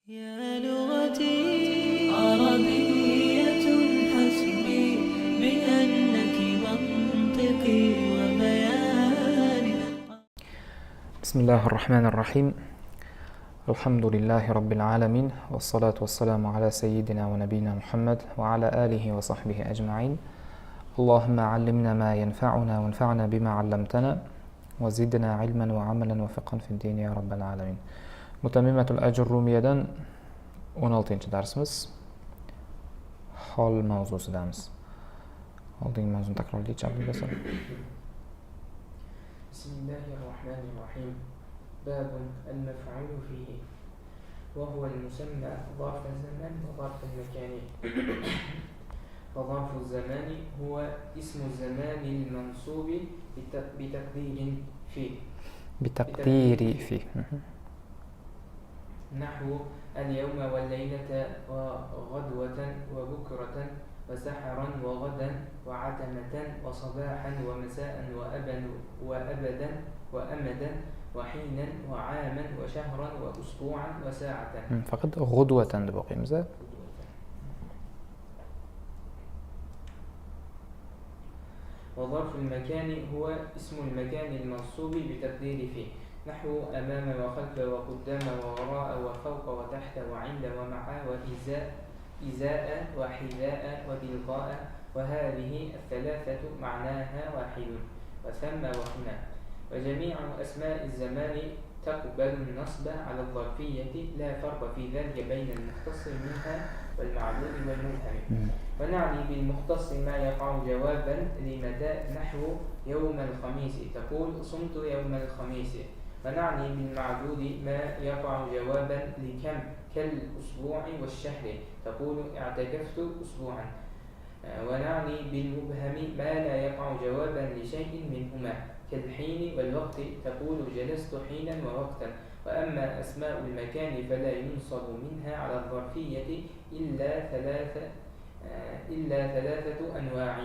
يا لغتي عربية حسبي بأنك منطقي وبياني. بسم الله الرحمن الرحيم. الحمد لله رب العالمين، والصلاة والسلام على سيدنا ونبينا محمد وعلى آله وصحبه أجمعين. اللهم علمنا ما ينفعنا وانفعنا بما علمتنا وزدنا علما وعملا وفقا في الدين يا رب العالمين. Mutammimatul Ajurrumiyadan 16-darsimiz, hol mavzusidamiz. Oldingi mavzuni takrorlaychi, Abdulbasir. بسم الله الرحمن الرحيم. باب المفعول فيه، وهو المسمى ظرف الزمان وظرف المكان. فظرف الزمان هو اسم الزمان المنصوب بتقدير فيه. بتقدير فيه. نحو اليوم والليلة وغدوة وبكرة وسحرا وغدا وعتمة وصباحا ومساء وأبا وأبدا وأمدا وحينا وعاما وشهرا وأسبوعا وساعة. Faqat "غدوة" deb o'qiymiz, a? وظرف المكان هو اسم المكان المنصوب بتقدير فيه، نحو أمام وخلف وقدام ووراء وفوق وتحت وعند ومع وإزاء إزاء وحذاء وتلقاء، وهذه الثلاثة معناها واحد، وثم وهنا. وجميع أسماء الزمان تقبل النصب على الظرفية، لا فرق في ذلك بين المختص منها والمعدود والمبهم. ونعني بالمختص ما يقع جوابا لمتى، نحو يوم الخميس، تقول صمت يوم الخميس. ونعني بالمعدود ما يقع جوابا لكم، كالأسبوع والشهر، تقول اعتكفت أسبوعا. ونعني بالمبهم ما لا يقع جوابا لشيء منهما، كالحين والوقت، تقول جلست حينا ووقتا. وأما أسماء المكان فلا ينصب منها على الظرفية إلا ثلاثة أنواع.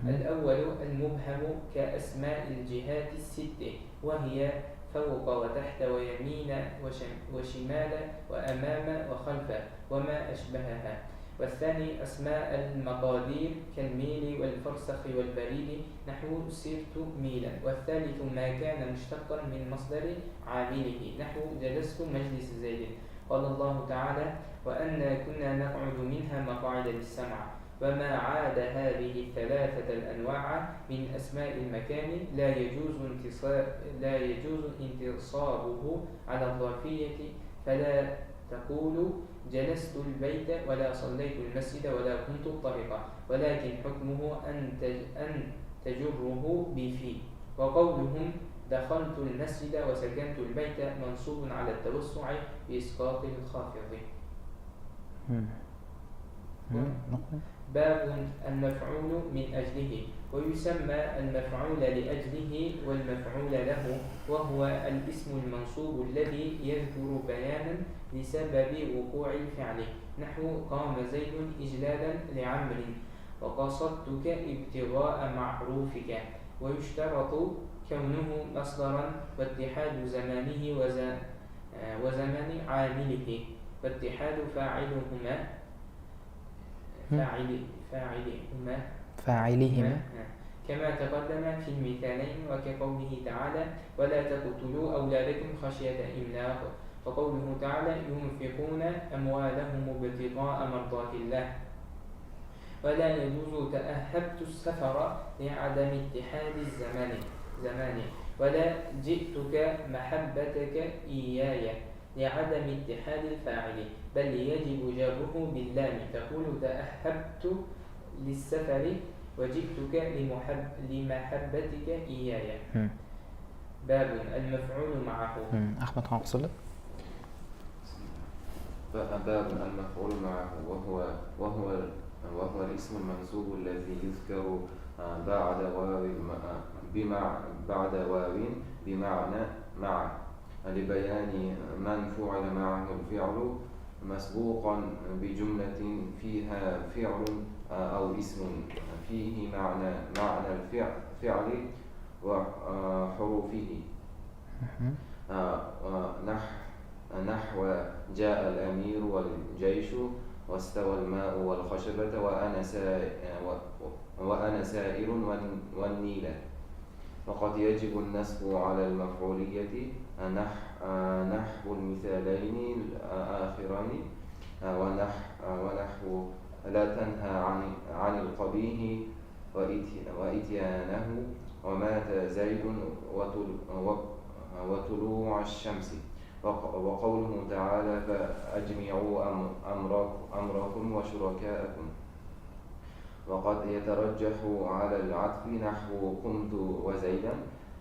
الأول المبهم كأسماء الجهات الست، وهي فوق وتحت ويمين وشمال وأمام وخلف وما أشبهها. والثاني أسماء المقادير كالميل والفرسخ والبريد، نحو سرت ميلا. والثالث ما كان مشتقا من مصدر عامله، نحو جلست مجلس زيد. قال الله تعالى: وأنا كنا نقعد منها مقاعد للسمع. وما عاد هذه الثلاثة الأنواع من أسماء المكان لا يجوز انتصابه على الظرفية، فلا تقول جلست البيت ولا صليت المسجد ولا كنت الطريق، ولكن حكمه أن تجره بفي. وقولهم دخلت المسجد وسكنت البيت منصوب على التوسع بإسقاط الخافض. باب المفعول من أجله. ويسمى المفعول لأجله والمفعول له، وهو الاسم المنصوب الذي يذكر بيانا لسبب وقوع الفعل، نحو قام زيد إجلالا لعمر، وقصدتك ابتغاء معروفك. ويشترط كونه مصدرا واتحاد زمانه وزمن عامله، واتحاد فاعلهما فاعلهما فاعلهما كما تقدم في المثالين، وكقوله تعالى: ولا تقتلوا أولادكم خشية إملاق. وقوله تعالى: ينفقون أموالهم ابتغاء مرضات الله. ولا يجوز تأهبت السفر لعدم اتحاد الزمان ولا جئتك محبتك إياي لعدم اتحاد الفاعل، بل يجب جره باللام، تقول تأهبت للسفر وجئتك لمحبتك إياي. باب المفعول معه. أحمد خان. باب المفعول معه، وهو الاسم المنصوب الذي يذكر بعد واو بمعنى مع، لبيان من فعل معه الفعل، مسبوقا بجملة فيها فعل أو اسم فيه معنى الفعل وحروفه، نحو جاء الأمير والجيش واستوى الماء والخشبة وأنا سائر والنيل. وقد يجب النصب على المفعولية نحو المثالين الآخرين ونحو لا تنهى عن القبيح وإتيانه ومات زيد وطلوع الشمس. وقوله تعالى فأجمعوا أمركم وشركاءكم. وقد يترجح على العطف نحو قمت وزيدا،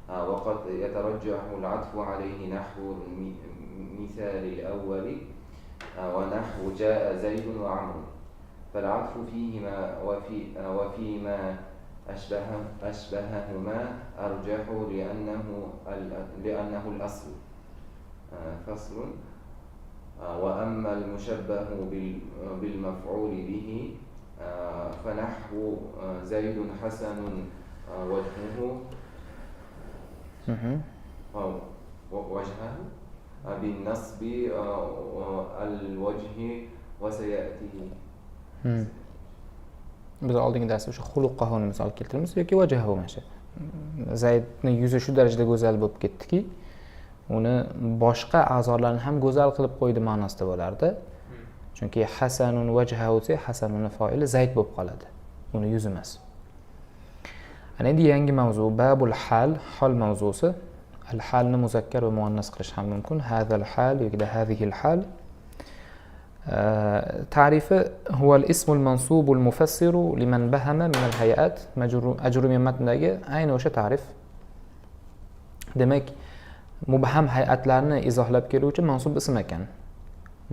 وقد يترجح العطف عليه نحو المثال الأول ونحو جاء زيد وعمر. فالعطف فيهما وفيما أشبههما أرجح لأنه الأصل. فصل. وأما المشبه بالمفعول به فنحو زيد حسن وجهه بالنصب الوجه وسيأتي. Biz oldingi darsda o'sha xuluqahuni misol keltiramiz yoki vajhahu mana shu Zaydni yuzi shu darajada go'zal bo'lib ketdiki, uni boshqa a'zolarni ham go'zal qilib qo'ydi ma'nosida bo'lardi. Chunki hasanun vajhahu desa, hasanunni foili Zayd bo'lib qoladi, uni yuzi emas. Ana endi yangi mavzu babul hal, hol mavzusi. Al halni muzakkar va muannas qilish ham mumkin. Hazal hal yoki hazihil hal. Ta'rifi huwa al-ismul mansubul mufassiru liman bahama min al-hay'at. Ajrumiy matnidagi ayni o'sha ta'rif. Demak, mubham hay'atlarni izohlab keluvchi mansub ism ekan.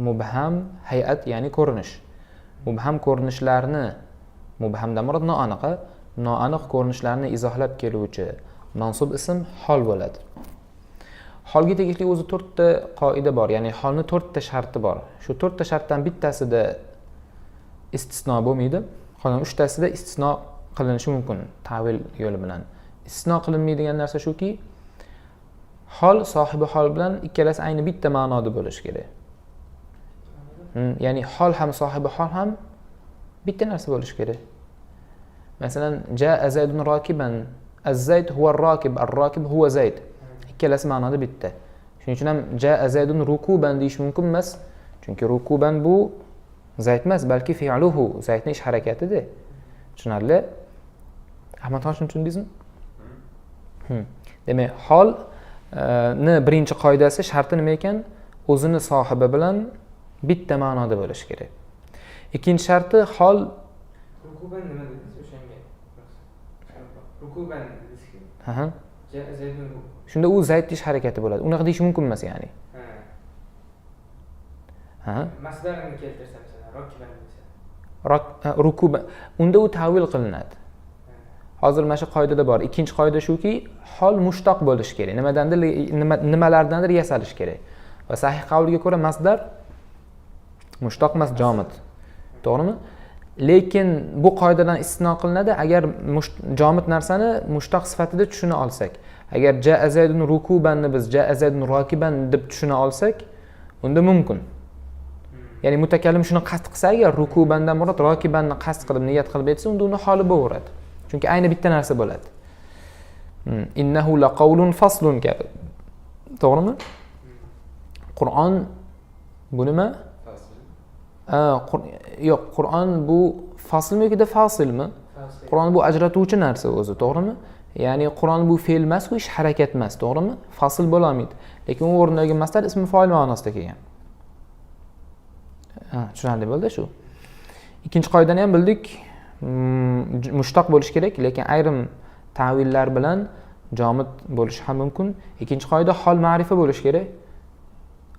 Mubham hay'at ya'ni ko'rinish. Mubham ko'rinishlarni, mubhamdan murod noaniq, noaniq ko'rinishlarni izohlab keluvchi mansub ism hol bo'ladi. Holga tegishli o'zi 4 ta qoida bor, ya'ni holni 4 ta sharti bor. Shu 4 ta shartdan bittasida istisno bo'lmaydi, qolgan 3 tasida istisno qilinishi mumkin ta'vil yo'li bilan. Istisno qilinmaydigan narsa shuki, hol sohibi hol bilan ikkalasi ayni bitta ma'noda bo'lishi kerak. Ya'ni hol ham sohibi hol ham bitta narsa bo'lishi kerak. Masalan, jaa Zaydun rokiban, az-Zayd huwa ar-rokib, ar-rokib huwa Zayd. Ikkalasi ma'noda bitta. Shuning uchun ham jaa Zaydun rukuban deyish mumkin emas, chunki rukuban bu Zayd emas, balki fi'luhu, Zaydning ish harakatida. Tushunarli? Ahmadxon, shuni tushundingizmi? Demak, holni birinchi qoidasi, sharti nima ekan? O'zini sohibi bilan bitta ma'noda bo'lishi kerak. Ikkinchi sharti hol rukuban nima dedingiz o'shanga? Rukuban dedingiz-ku. Ha. Jaa Zaydun. Shunda u Zayd ish harakati bo'ladi. Unaqa deyish mumkin emas, ya'ni. Ha. Masdarini keltirsam masalan, rokiban desa. Rukuban. Unda u ta'vil qilinadi. Hozir mana shu qoidada bor. Ikkinchi qoida shuki, hol mushtoq bo'lishi kerak. Nimadandir, nimalardandir yasalishi kerak. Va sahih qavliga ko'ra masdar mushtoq emas, jomid. To'g'rimi? Lekin bu qoidadan istisno qilinadi agar jomid narsani mushtoq sifatida tushuna olsak. Agar jaa Zaydun rukubanni biz jaa Zaydun rokiban deb tushuna olsak, unda mumkin. Ya'ni mutakallim shuni qasd qilsa, agar rukubandan murod rokibanni qasd qilib niyat qilib aytsa, unda uni holi bo'laveradi. Chunki ayni bitta narsa bo'ladi. Innahu laqawlun faslun kabi. To'g'rimi? Qur'on bu nima? Yo'q, Qur'on bu faslmi yoki fasilmi? Qur'on bu ajratuvchi narsa o'zi, to'g'rimi? Ya'ni Qur'on bu fe'l emas, u ish harakat emas, to'g'rimi? Fasl bo'la olmaydi. Lekin u o'rnidagi masdar ismi foil ma'nosida kelgan. Tushunarli bo'ldi shu. Ikkinchi qoidani ham bildik. Mushtoq bo'lish kerak, lekin ayrim ta'villar bilan jomid bo'lishi ham mumkin. Ikkinchi qoida hol ma'rifa bo'lishi kerak.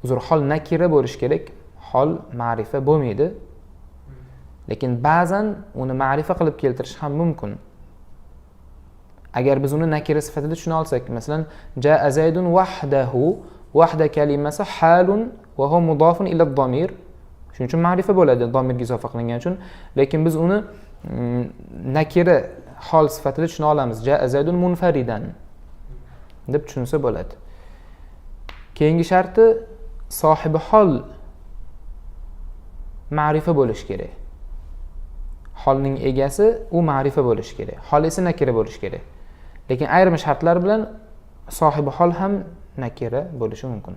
Uzr, hol nakira bo'lishi kerak. Hol ma'rifa bo'lmaydi. Lekin ba'zan uni ma'rifa qilib keltirish ham mumkin. Agar biz uni nakira sifatida tushuna olsak, masalan, jaa Zaydun wahdahu, wahda kalimasi halun va huwa mudofun ila ad-damir. Shuning uchun ma'rifa bo'ladi, damirga izofa qilingan uchun. Lekin biz uni nakira hol sifatida tushuna olamiz. Jaa Zaydun munfaridan deb tushunsa bo'ladi. Keyingi sharti Sohibi hol ma'rifa bo'lishi kerak. Holning egasi u ma'rifa bo'lishi kerak. Hol esa nakira bo'lishi kerak. Lekin ayrim shartlar bilan sohibi hol ham nakira bo'lishi mumkin.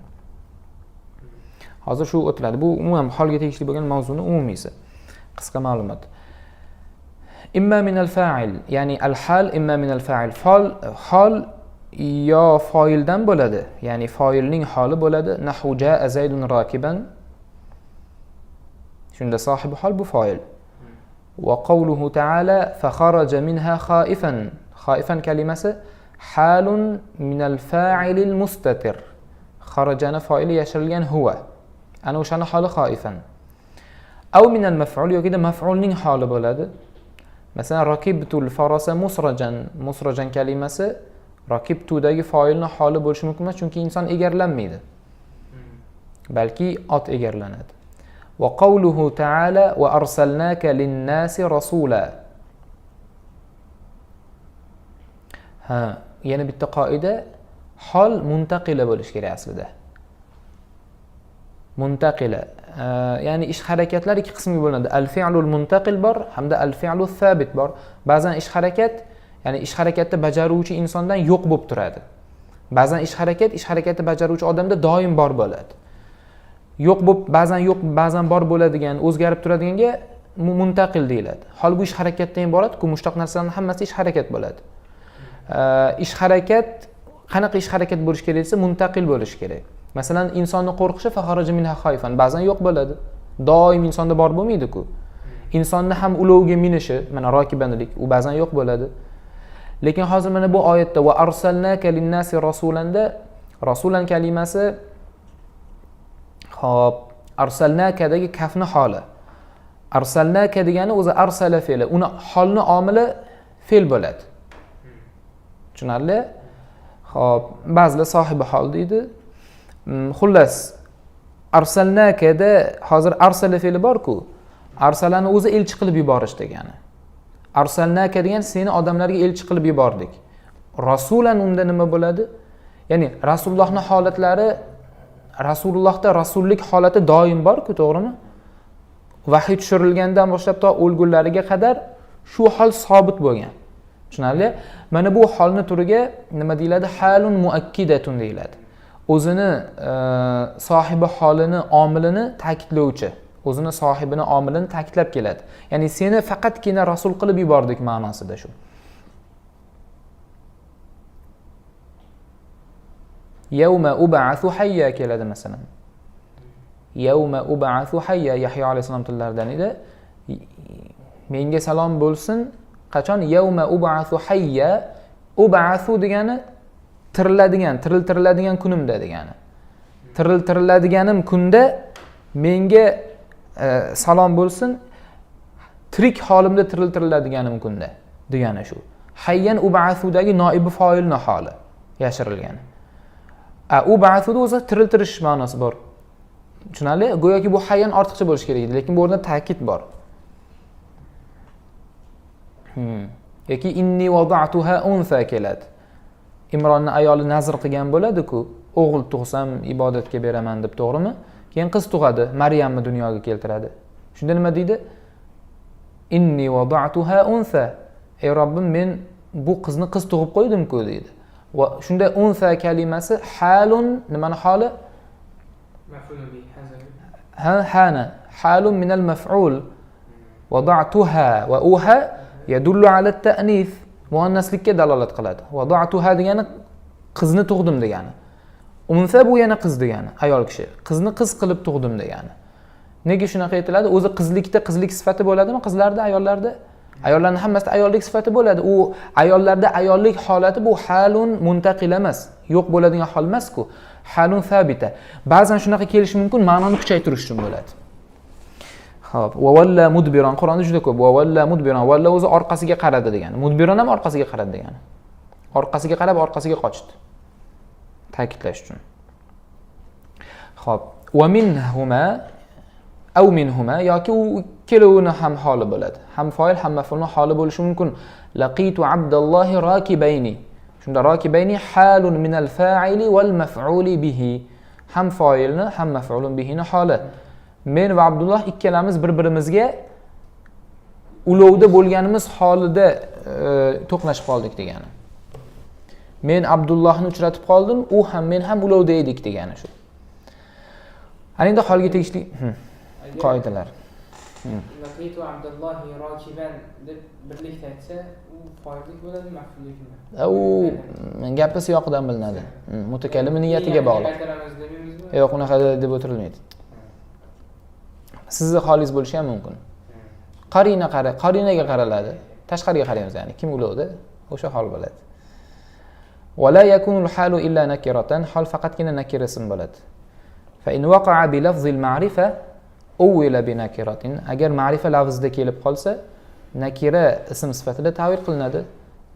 Hozir shu o'tiladi. Bu umuman holga tegishli bo'lgan mavzuni umumiysi. Qisqa ma'lumot. Imma minal fa'il, ya'ni al-hal imma minal fa'il. Hol yo foildan bo'ladi, ya'ni foilning holi bo'ladi. Nahu jaa Zaydun rakiban. Shunda sohibi hol bu foil. Va qawluhu ta'ala fa kharaja minha khaifan. Khaifan kalimasi halun minal fa'ilil mustatir. Kharajani foili yashirilgan huwa. Ana o'shani holi khaifan. Aw minal maf'ul yoki da maf'ulning holi bo'ladi. Masalan, rakibtul farasa musrajan. Musrajan kalimasi rakibtudagi foilning holi bo'lishi mumkin emas, chunki inson egarlanmaydi. Balki ot egarlanadi. Va qawluhu ta'ala va arsalnaka lin-nasi rasula. Ha, yana bitta qoida, hol muntaqila bo'lishi kerak aslida. Muntaqila, ya'ni ish harakatlar ikki qismga bo'linadi. Al-fi'lul muntaqil bor hamda al-fi'lu thabit bor. Ba'zan ish harakat, ya'ni ish harakatni bajaruvchi insondan yo'q bo'lib turadi. Ba'zan ish harakat, ish harakatni bajaruvchi odamda doim bor bo'ladi. Yo'q bo'lib, ba'zan yo'q, ba'zan bor bo'ladigan, o'zgarib turadiganga muntaqil deyiladi. Hol bu ish harakatdan iborat-ku, mushtaq narsalarning hammasi ish harakat bo'ladi. Ish harakat qanaqa ish harakat bo'lishi kerak desa, muntaqil bo'lishi kerak. Masalan, insonni qo'rqishi fa kharaja minha khaifan, ba'zan yo'q bo'ladi. Doim insonda bor bo'lmaydi-ku. Insonni ham ulovga minishi, mana rokibanlik, u ba'zan yo'q bo'ladi. Lekin hozir mana bu oyatda va arsalnaka linnasi rasulanda rasulan kalimasi hop, arsalnakadagi kafni holi. Arsalnaka degani o'zi arsala fe'li, uni holni omili fe'l bo'ladi. Tushunarli? Hop, ba'zilar sohibi hol deydi. Xullas, arsalnakada hozir arsala fe'li bor-ku. Arsalani o'zi elchi qilib yuborish degani. Arsalnaka degan seni odamlarga elchi qilib yubordik. Rasulan unda nima bo'ladi? Ya'ni Rasulullohning holatlari, Rasulullohda rasullik holati doim bor-ku, to'g'rimi? Vahiy tushirilgandan boshlab to o'lgunlariga qadar shu hol sobit bo'lgan. Tushunarli? Mana bu holni turiga nima deyiladi? Halun muakkidatun deyiladi. O'zini sohibi holini, omilini ta'kidlovchi, o'zini sohibini omilini ta'kidlab keladi. Ya'ni seni faqatgina rasul qilib yubordik ma'nosida shu. Yawma ub'athu hayya keladi masalan. Yawma ub'athu hayya Yahyo alayhisalom tillaridan edi. Menga salom bo'lsin. Qachon? Yawma ub'athu hayya. Ub'athu degani tiriladigan, tiriltiriladigan kunimda degani. Tiriltiriladiganim kunda menga salom bo'lsin, tirik holimda tiriltiriladiganim kunda degani shu. Hayyan ub'athudagi noibi foilni holi yashirilgani. Ub'athuda o'zi tiriltirish ma'nosi bor. Tushunarli? Go'yoki bu hayyan ortiqcha bo'lishi kerak edi, lekin bu o'rnida ta'kid bor. Yoki inni wada'tuha unsa keladi. Imronni ayoli nazr qilgan bo'ladi-ku, o'g'il tug'sam ibodatga beraman deb, to'g'rimi? Keyin qiz tug'adi, Maryamni dunyoga keltiradi. Shunda nima deydi? Inni wada'tuha unsa. Ey Robbim, men bu qizni qiz tug'ib qo'ydim-ku deydi. Va shunda unsa kalimasi halun nimani holi? Maf'ul bihi. Ha, hana. Halun minal maf'ul. Wada'tuha va uha yadullu ala at-ta'nis. Muannaslikka dalolat qiladi. Wada'tuha degani qizni tug'dim degani. Unsa bu yana qiz degani, ayol kishi. Qizni qiz qilib tug'dim degani. Nega shunaqa aytiladi? O'zi qizlikda qizlik sifati bo'ladimi qizlarda, ayollarda? Ayollarning hammasida ayollik sifati bo'ladi. U ayollarda ayollik holati bu halun muntaqil emas, yo'q bo'ladigan hol emas-ku. Halun sabita. Ba'zan shunaqa kelishi mumkin, ma'noni kuchaytirish uchun bo'ladi. Xo'p, va valla mudbiron Qur'onda juda ko'p. Va valla mudbiron, valla o'zi orqasiga qaradi degani. Mudbiron ham orqasiga qaradi degani. Orqasiga qarab orqasiga qochdi. Ta'kidlash uchun. Xo'p, va minhuma aw minhuma yoki u ikkalovini ham holi bo'ladi. Ham foil ham maf'ulning holi bo'lishi mumkin. Laqitu Abdullohi rakibayni. Shunda rakibayni halun minal fa'ili wal maf'uli bihi. Ham foilni, ham maf'ulun bihini holi. Men va Abdulloh ikkalamiz bir-birimizga ulovda bo'lganimiz holida to'qnashib qoldik degani. Men Abdullohni uchratib qoldim, u ham men ham ulovda edik degani shu. Ana endi holga tegishli qoidalar. Laqitu Abdullohi rakiban deb birlikda aytsa, u foillik bo'ladimi, maf'ullikmi? U gapi siyoqidan bilinadi. Mutakallim niyatiga bog'liq. Yo'q, unaqa deb o'tirilmaydi. Sizni holingiz bo'lishi ham mumkin. Qarina qara, qarinaga qaraladi. Tashqariga qaraymiz, ya'ni kim ulovda, o'sha hol bo'ladi. Va la yakunul halu illa nakiratan, hol faqatgina nakira ism bo'ladi. Fa in waqa'a bi lafzil ma'rifa uwila bi nakiratin. Agar ma'rifa lafzida kelib qolsa, nakira ism sifatida ta'vil qilinadi.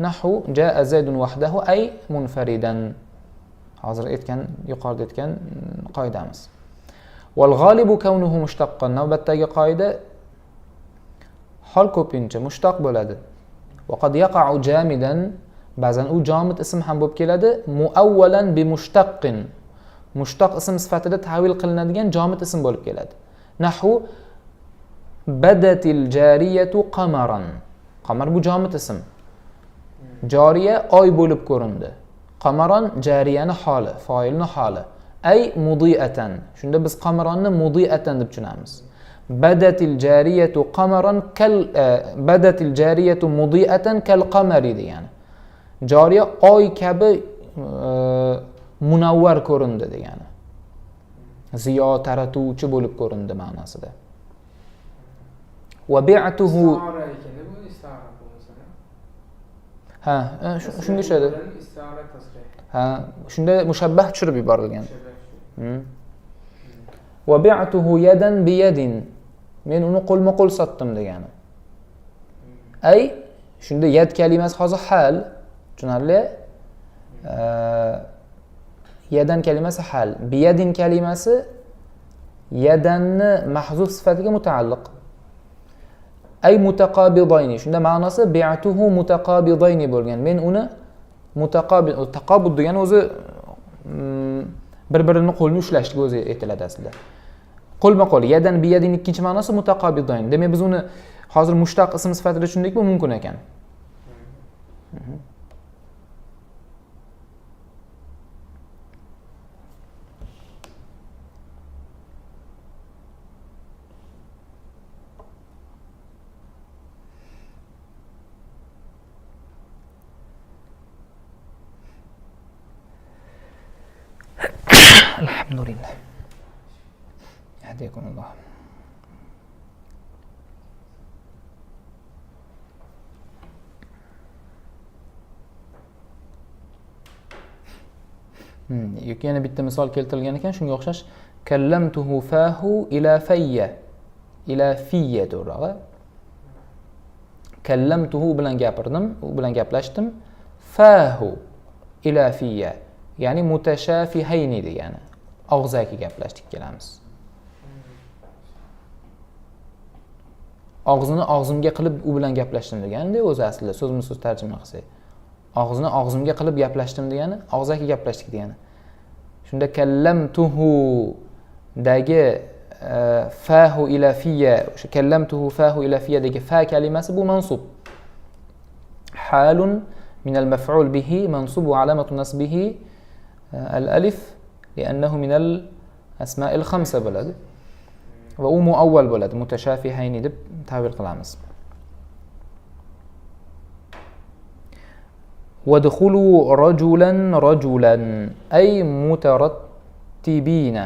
Nahu jaa Zaydun wahdahu ay munfaridan. Hozir aytgan, yuqorida aytgan qoidamiz. Wal g'alibu kawnuhu mushtaqqan. Navbatdagi qoida hol ko'pincha mushtoq bo'ladi. Va qad yaqa'u jamidan, ba'zan u jomid ism ham bo'lib keladi, muawwalan bi mushtaqqin. Mushtoq ism sifatida ta'vil qilinadigan jomid ism bo'lib keladi. Nahu badatil jariyatu qamaran. Qamar bu jomid ism. Joriya oy bo'lib ko'rindi. Qamaron jariyani holi, foilni holi. Ay mudiatan. Shunda biz qamaronni mudiatan deb tushunamiz. Badatil jariyatu qamaran kal badatil jariyatu mudiatan kal qamari degani. Joriya oy kabi munavvar ko'rindi degani. Ziyo taratuvchi bo'lib ko'rindi ma'nosida. Va bi'tuhu ha, shunga tushadi. Ha, shunda mushabbah tushirib yuborilgan. Va bi'tuhu yadan bi yadin. Men uni qo'lma-qo'l sotdim degani. Ay, shunda yad kalimasi hozir hal, tushunarli? Yadan kalimasi hal, biyadin kalimasi yadanni mahzuf sifatiga mutaalliq. Ay mutaqabidayni. Shunda ma'nosi bi'tuhu mutaqabidayni bo'lgan. Men uni mutaqabil, taqabud degani o'zi bir-birini qo'lni ushlashlik o'zi aytiladi aslida. Qo'lma-qo'l, yadan biyadin ikkinchi ma'nosi mutaqabidayn. Demak, biz uni hozir mushtaq ism sifatida tushundikmi, mumkin ekan. Alhamdulillah. Yahdikumulloh. Yoki yana bitta misol keltirilgan ekan, shunga o'xshash kallamtuhu fahu ila fayya. Ila fiyya to'g'rirog'i. Kallamtuhu bilan gapirdim, u bilan gaplashdim. Fahu ila fiyya, ya'ni mutashafihayni degani. Og'zaki gaplashdik kelamiz. Og'zini og'zimga qilib u bilan gaplashdim degani-da o'zi aslida so'zma-so'z tarjima qilsak. Og'zini og'zimga qilib gaplashdim degani, og'zaki gaplashdik degani. Shunda kallamtuhu dagi fahu ila fiyya, o'sha kallamtuhu fahu ila fiyya dagi fa kalimasi bu mansub. Halun min al-maf'ul bihi mansub wa alamatu nasbihi al-alif li'annahu min al-asma'il khamsa bo'ladi. Va u muawwal bo'ladi, mutashafihayni deb ta'bir qilamiz. Wadkhulu rajulan rajulan ay mutarattibina.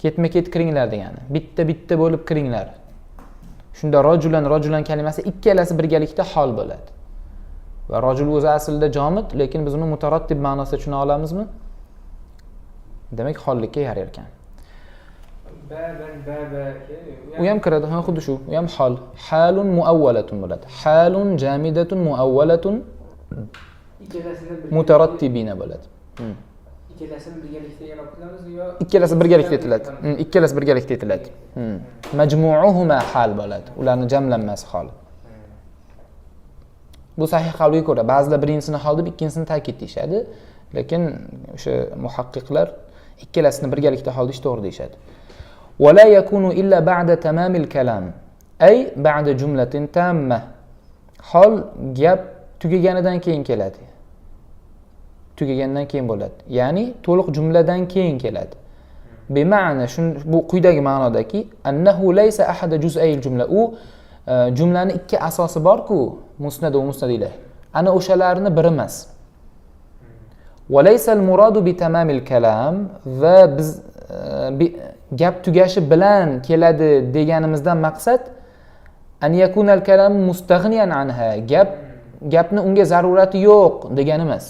Ketma-ket kiringlar degani. Bitta-bitta bo'lib kiringlar. Shunda rajulan rajulan kalimasi ikkalasi birgalikda hol bo'ladi. Va rajul o'zi aslida jomid, lekin biz uni mutarattib ma'nosida tushuna olamizmi? Demak, hollikka yarar ekan. Baban baba u ham kiradi, ha, xuddi shu. U ham hol. Halun muawwalatun bo'ladi. Halun jamidatun muawwalatun mutarattibina bo'ladi. Ikkalasini birgalikda i'rob qilamiz yo ikkalasi birgalikda aytiladi. Ikkalasi birgalikda aytiladi. Majmuuhuma hal bo'ladi. Ularning jamlanmasi hol. Bu sahih qavlga ko'ra ba'zilar birinchisini hol deb ikkinchisini ta'kid deyishadi, lekin o'sha muhaqqiqlar Ikkalasini birgalikda hol deyish to'g'ri deyishadi. Va la yakunu illa ba'da tamamil kalam, ay ba'da jumlatin tamma. Hol gap tugaganidan keyin keladi. Tugagandan keyin bo'ladi. Ya'ni to'liq jumladan keyin keladi. Bima'na bu quyidagi ma'nodaki, annahu laysa ahada juz'ayil jumla. U jumlani ikki asosi bor-ku, musnad va musnad ilayh. Ana o'shalarni biri emas. Va laysa al-muradu bi tamamil kalam, va biz gap tugashi bilan keladi deganimizdan maqsad an yakuna al-kalam mustaghniyan anha. Gapni unga zarurati yo'q degani emas.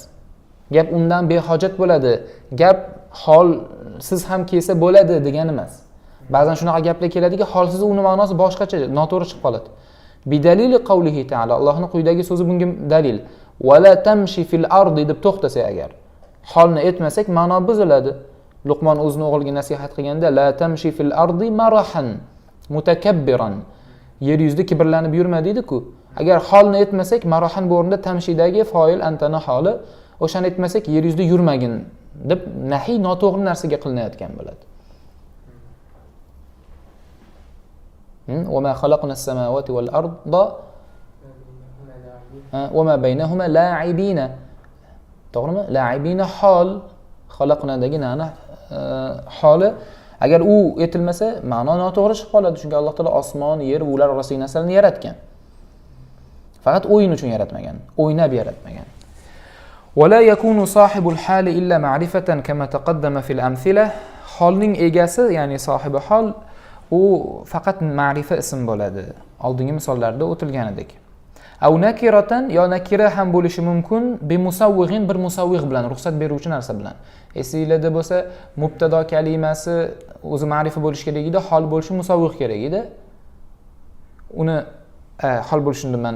Gap undan behojat bo'ladi. Gap holsiz ham kelsa bo'ladi degani emas. Ba'zan shunaqa gaplar keladiki, holsiz uni ma'nosi boshqacha, noto'g'ri chiqib qoladi. Bidalili qawlihi ta'ala, Allohning quyidagi so'zi bunga dalil. Va la tamshi fil ardi deb to'xtasak agar, holni aytmasak ma'no buziladi. Luqmon o'zini o'g'liga nasihat qilganda la tamshi fil ardi marahan mutakabbiran, yer yuzida kibrlanib yurma deydi-ku. Agar holni aytmasak, marahan bu o'rinda tamshidagi foil antani holi, o'shani aytmasak yer yuzida yurmagin deb nahiy noto'g'ri narsaga qilinayotgan bo'ladi. وما خلقنا السماوات والأرض وما بينهما لاعبين. To'g'rimi? La'ibina hol, xalaqnadagi nani holi. Agar u aytilmasa, ma'no noto'g'ri chiqib qoladi, chunki Alloh taolo osmon, yer va ular orasidagi narsalarni yaratgan. Faqat o'yin uchun yaratmagan, o'ynab yaratmagan. ولا يكون صاحب الحال إلا معرفة كما تقدم في الأمثلة. Holning egasi, ya'ni sohibi hol, u faqat ma'rifa ism bo'ladi. Oldingi misollarda o'tilganidek. Aw nakiratan, yo nakira ham bo'lishi mumkin, bi musawwig'in, bir musawwig' bilan, ruxsat beruvchi narsa bilan. Esingizda bo'lsa, mubtado kalimasi o'zi ma'rifa bo'lishi kerak edi, hol bo'lishi musawwig' kerak edi. Uni hol bo'lishini man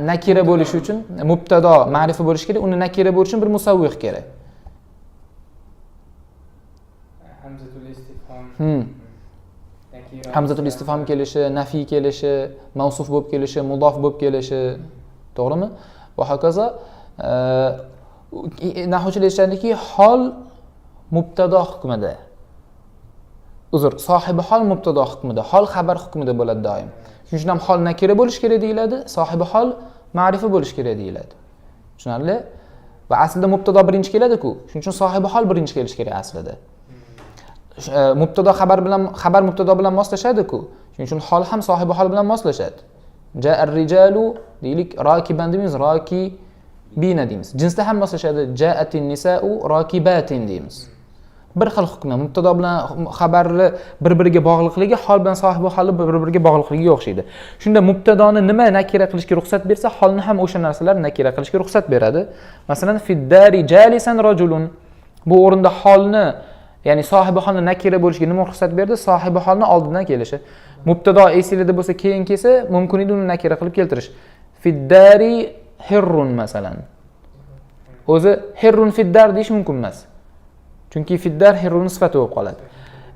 nakira bo'lishi uchun mubtado ma'rifa bo'lishi kerak, uni nakira bo'lishi uchun bir musawwig' kerak. Hamzatul istifhom. Hamzatul istifhom kelishi, nafiy kelishi, mavsuf bo'lib kelishi, mudof bo'lib kelishi, to'g'rimi? Va hokazo nahvchilar aytishadiki, hol mubtado hukmida. Uzr, sohibi hol mubtado hukmida, hol xabar hukmida bo'ladi doim. Shuning uchun ham hol nakira bo'lishi kerak deyiladi, sohibi hol ma'rifa bo'lishi kerak deyiladi. Tushunarli? Va aslida mubtado birinchi keladi-ku. Shuning uchun sohibi hol birinchi kelishi kerak aslida. Mubtado xabar bilan, xabar mubtado bilan moslashadi-ku. Shuning uchun hol ham sohibi hol bilan moslashadi. Ja'ar rijalu deylik, rakiban deymiz, rakibina deymiz. Jinsda ham moslashadi. Ja'atin nisa'u rakibatin deymiz. Bir xil hukmi, mubtado bilan xabarni bir-biriga bog'liqligi, hol bilan sohibi holni bir-biriga bog'liqligiga o'xshaydi. Shunda mubtadoni nima nakira qilishga ruxsat bersa, holni ham o'sha narsalar nakira qilishga ruxsat beradi. Masalan, fiddari jalisan rajulun. Bu o'rinda holni, ya'ni sohibi holni nakira bo'lishiga nima ruxsat berdi? Sohibi holni oldindan kelishi. Mubtado esingizda bo'lsa, keyin kelsa, mumkin edi uni nakira qilib keltirish. Fiddari hirrun masalan. O'zi hirrun fiddar deyish mumkin emas. Chunki fiddar hirrun sifati bo'lib qoladi.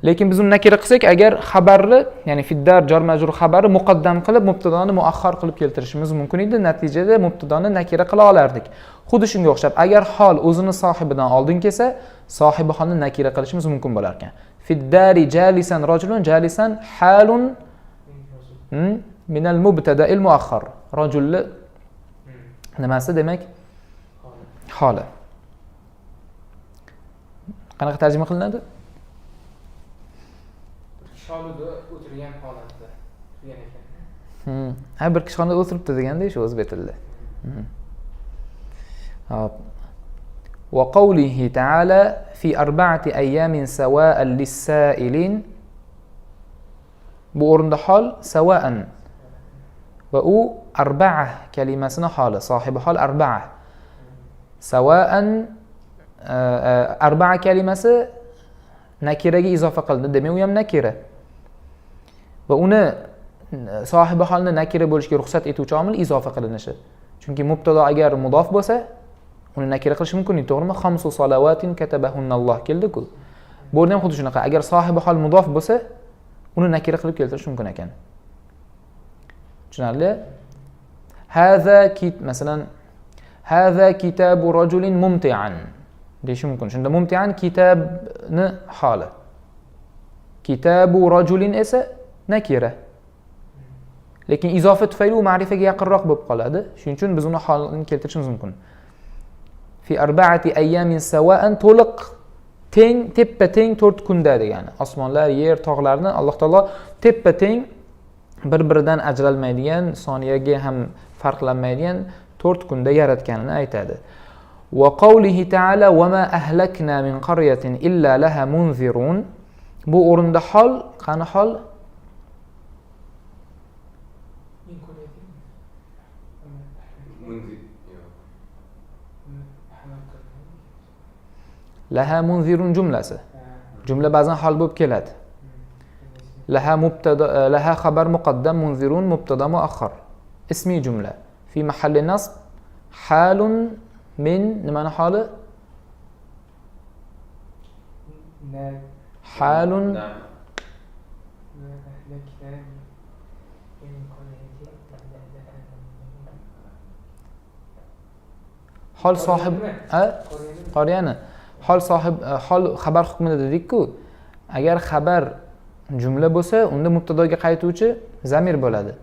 Lekin biz uni nakira qilsak, agar xabarni, ya'ni fiddar jar majrur xabari muqaddam qilib, mubtadoni muaxxar qilib keltirishimiz mumkin edi. Natijada mubtadoni nakira qila olardik. Xuddi shunga o'xshab, agar hol o'zini sohibidan oldin kelsa, sohibi holni nakira qilishimiz mumkin bo'lar ekan. Fiddari jalisan rajulun, jalisan halun minal mubtada'il muaxxar. Rajulni nimasi demak? Holi. Qanaqa tarjima qilinadi? Kishixonada o'tirgan holatda turgan ekan. Ha, bir kishixonada o'tiribdi deganda shu o'zbek tilida. Hop. Va qawlihi ta'ala fi arba'ati ayyamin sawa'an lis-sa'ilin. Bu o'rinda hol sawa'an va u arba'a kalimasini holi, sohibi hol arba'a. Sawa'an arba'a kalimasi nakiraga izofa qilindi, demak u ham nakira. Va uni sohibi holni nakira bo'lishiga ruxsat etuvchi omil izofa qilinishi. Chunki mubtado agar mudof bo'lsa, uni nakira qilish mumkin, to'g'rimi? Xamsu salavatin katabahunnalloh keldi-ku. Bu o'rinda ham xuddi shunaqa. Agar sohibi hol mudof bo'lsa, uni nakira qilib keltirish mumkin ekan. Tushunarli? Haza kit, masalan, haza kitabu rajulin mumti'an. deyish mumkin. Shunda mumtian kitabni holi. Kitabu rajulin esa nakira. Lekin izofa tufayli u ma'rifaga yaqinroq bo'lib qoladi. Shuning uchun biz uni holini keltirishimiz mumkin. Fi arba'ati ayyamin sawa'an, to'liq teng, teppa teng 4 kunda degani. Osmonlar, yer, tog'larni Alloh taolo teppa teng bir-biridan ajralmaydigan, soniyaga ham farqlanmaydigan 4 kunda yaratganini aytadi. Va qawlihi ta'ala va ma ahlakna min qaryatin illa laha munzirun. Bu o'rinda hol, qani hol? Laha munzirun jumlasi. Jumla ba'zan hol bo'lib keladi. Laha mubtada, laha xabar muqaddam, munzirun mubtada muaxxar. Ismi jumla. Fi mahalli nasb halun min nimani holi? Halun hol sohib, ha? Qoriyani. Hol sohib, hol xabar hukmida dedik-ku. Agar xabar jumla bo'lsa, unda mubtadoga qaytuvchi zamir bo'ladi.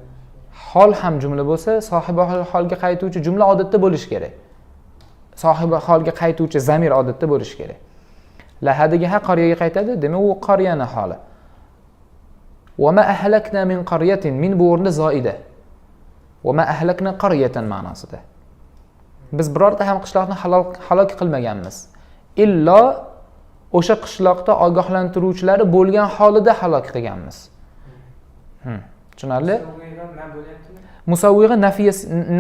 Hol ham jumla bo'lsa, sohibi holga qaytuvchi jumla odatda bo'lishi kerak. Sohibi holga qaytuvchi zamir odatda bo'lishi kerak. Lahadagi ha qariyaga qaytadi, demak u qariyani holi. Va ma ahlakna min qaryatin, min bu o'rinda zoida. Va ma ahlakna qaryatan ma'nosida. Biz birorta ham qishloqni halok qilmaganmiz. Illo o'sha qishloqda ogohlantiruvchilari bo'lgan holida halok qilganmiz. Tushunarli? Musavvig'i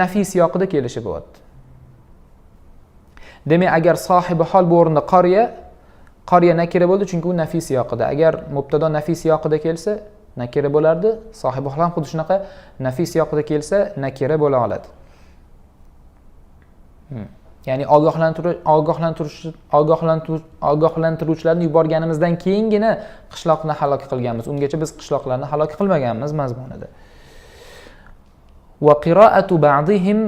nafiy siyoqida kelishi bo'lyapti. Demak, agar sohibi hol bu o'rinda qariya, qariya nakira bo'ldi, chunki u nafiy siyoqida. Agar mubtado nafiy siyoqida kelsa, nakira bo'lardi. Sohibi hol ham xuddi shunaqa nafiy siyoqida kelsa, nakira bo'la oladi. Ya'ni ogohlantiruvchilarni yuborganimizdan keyingina qishloqni halok qilganmiz. Ungacha biz qishloqlarni halok qilmaganmiz mazmunida. Va qira'atu ba'dihim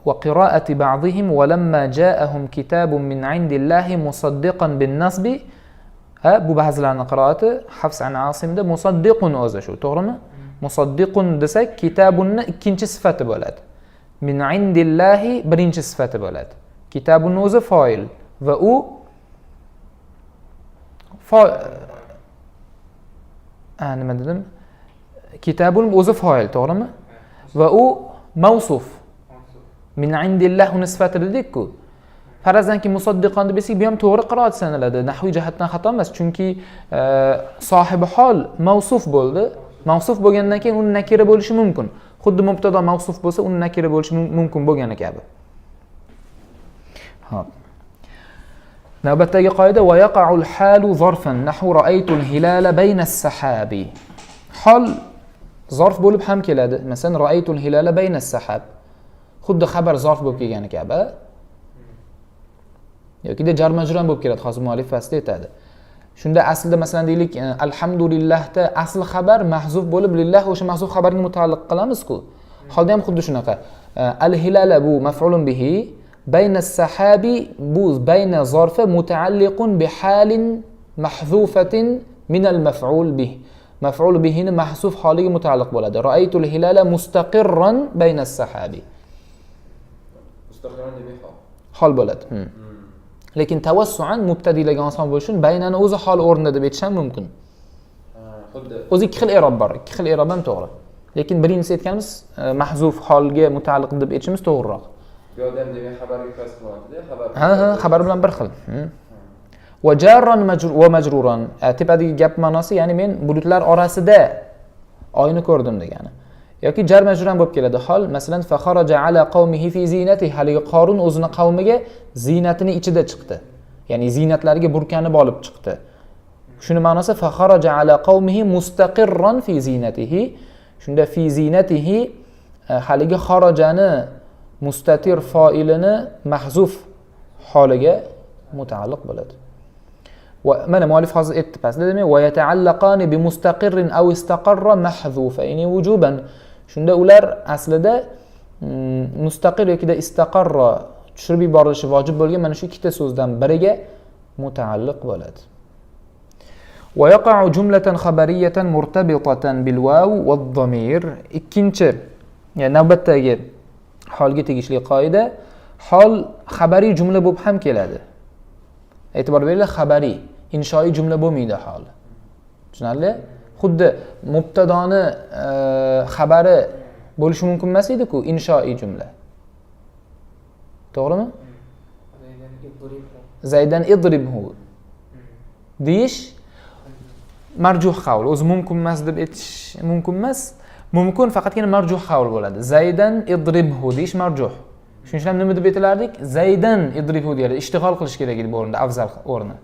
va qira'ati ba'dihim va lamma ja'ahum kitabun min 'indillahi musaddiqan bin-nasbi. Ha, bu ba'zilarning qiroati Hafs an Asimda musaddiqun o'zi shu, to'g'rimi? Musaddiqun desak, kitabunni ikkinchi sifati bo'ladi. Min indillahi birinchi sifati bo'ladi. Kitabun o'zi foil va u nima dedim? Kitabun o'zi foil, to'g'rimi? Va u mavsuf. Min indillah uni sifati dedik-ku. Farazanki musaddiqon deb desak, bu ham to'g'ri qiroat sanaladi. Nahviy jihatdan xato emas, chunki sohibi hol mavsuf bo'ldi. Mavsuf bo'lgandan keyin uni nakira bo'lishi mumkin. Xuddi mubtado mavsuf bo'lsa, uni nakira bo'lishi mumkin bo'lgani kabi. Xo'p. Navbatdagi qoida va yaqa'ul halu zarfan nahwu ra'aytul hilala bayna as-sahabi. Hol zarf bo'lib ham keladi. Masalan, ra'aytul hilala bayna as-sahab. Xuddi xabar zarf bo'lib kelgani kabi. Yoki jar majrur ham bo'lib keladi, hozir muallif pastda aytadi. Shunda aslida masalan deylik, alhamdulillahda asl xabar mahzuf bo'lib lillah o'sha mahzuf xabarga mutaalliq qilamiz-ku. Holda ham xuddi shunaqa. Al-hilala bu maf'ulun bihi, bayna as-sahabi bu bayna zarfi mutaalliqun bi halin mahzufatin min al-maf'ul bih. Maf'ul bihini mahzuf holiga mutaalliq bo'ladi. Ra'aytul hilala mustaqirran bayna as-sahabi. Mustaqirran demak hol. Hol bo'ladi. Lekin tavassuan mubtadilarga oson bo'lishi uchun baynani o'zi hol o'rnida deb aytish ham mumkin. Xuddi o'zi ikki xil i'rob bor, ikki xil i'rob ham to'g'ri. Lekin birinchisi aytganimiz mahzuf holga mutaalliq deb aytishimiz to'g'riroq. Bu yerda ham demak xabarga qiyos qilyapti-da, xabar. Ha, ha, xabar bilan bir xil. Va jarran va majruran. Tepadagi gap ma'nosi, ya'ni men bulutlar orasida oyni ko'rdim degani. Yoki jar majrur ham bo'lib keladi. Hol, masalan, fa kharaja ala qawmihi fi zinatihi. Haligi Qorun o'zini qavmiga zinatini ichida chiqdi. Ya'ni zinatlariga burkanib olib chiqdi. Shuni ma'nosi fa kharaja ala qawmihi mustaqirran fi zinatihi. Shunda fi zinatihi haligi xarajani mustatir foilini mahzuf holiga mutaalliq bo'ladi. Va mana muallif hozir aytdi pastda, demak va yata'allaqani bi mustaqirrin aw istaqarra mahzufayn wujuban. Shunda ular aslida mustaqir yoki da istaqarra Tushirib yuborilishi vojib bo'lgan mana shu ikkita so'zdan biriga mutaalliq bo'ladi. Va yaqa'u jumlatan xabariyatan murtabitatan bil vav va zamir. Ikkinchi, ya'ni navbatdagi holga tegishli qoida, hol xabariy jumla bo'lib ham keladi. E'tibor beringlar, xabariy, inshoiy jumla bo'lmaydi hol. Tushunarli? Xuddi mubtadoni xabari bo'lishi mumkin emas edi-ku, inshoiy jumla. To'g'rimi? Zaydan idribhu deyish marjuh qavl. O'zi mumkin emas deb aytish mumkin emas. Mumkin, faqatgina marjuh qavl bo'ladi. Zaydan idribhu deyish marjuh. Shuning uchun ham nima deb aytilardik? Zaydan idribhu deyiladi. Ishtig'ol qilish kerak edi bu o'rinda, afzal o'rni.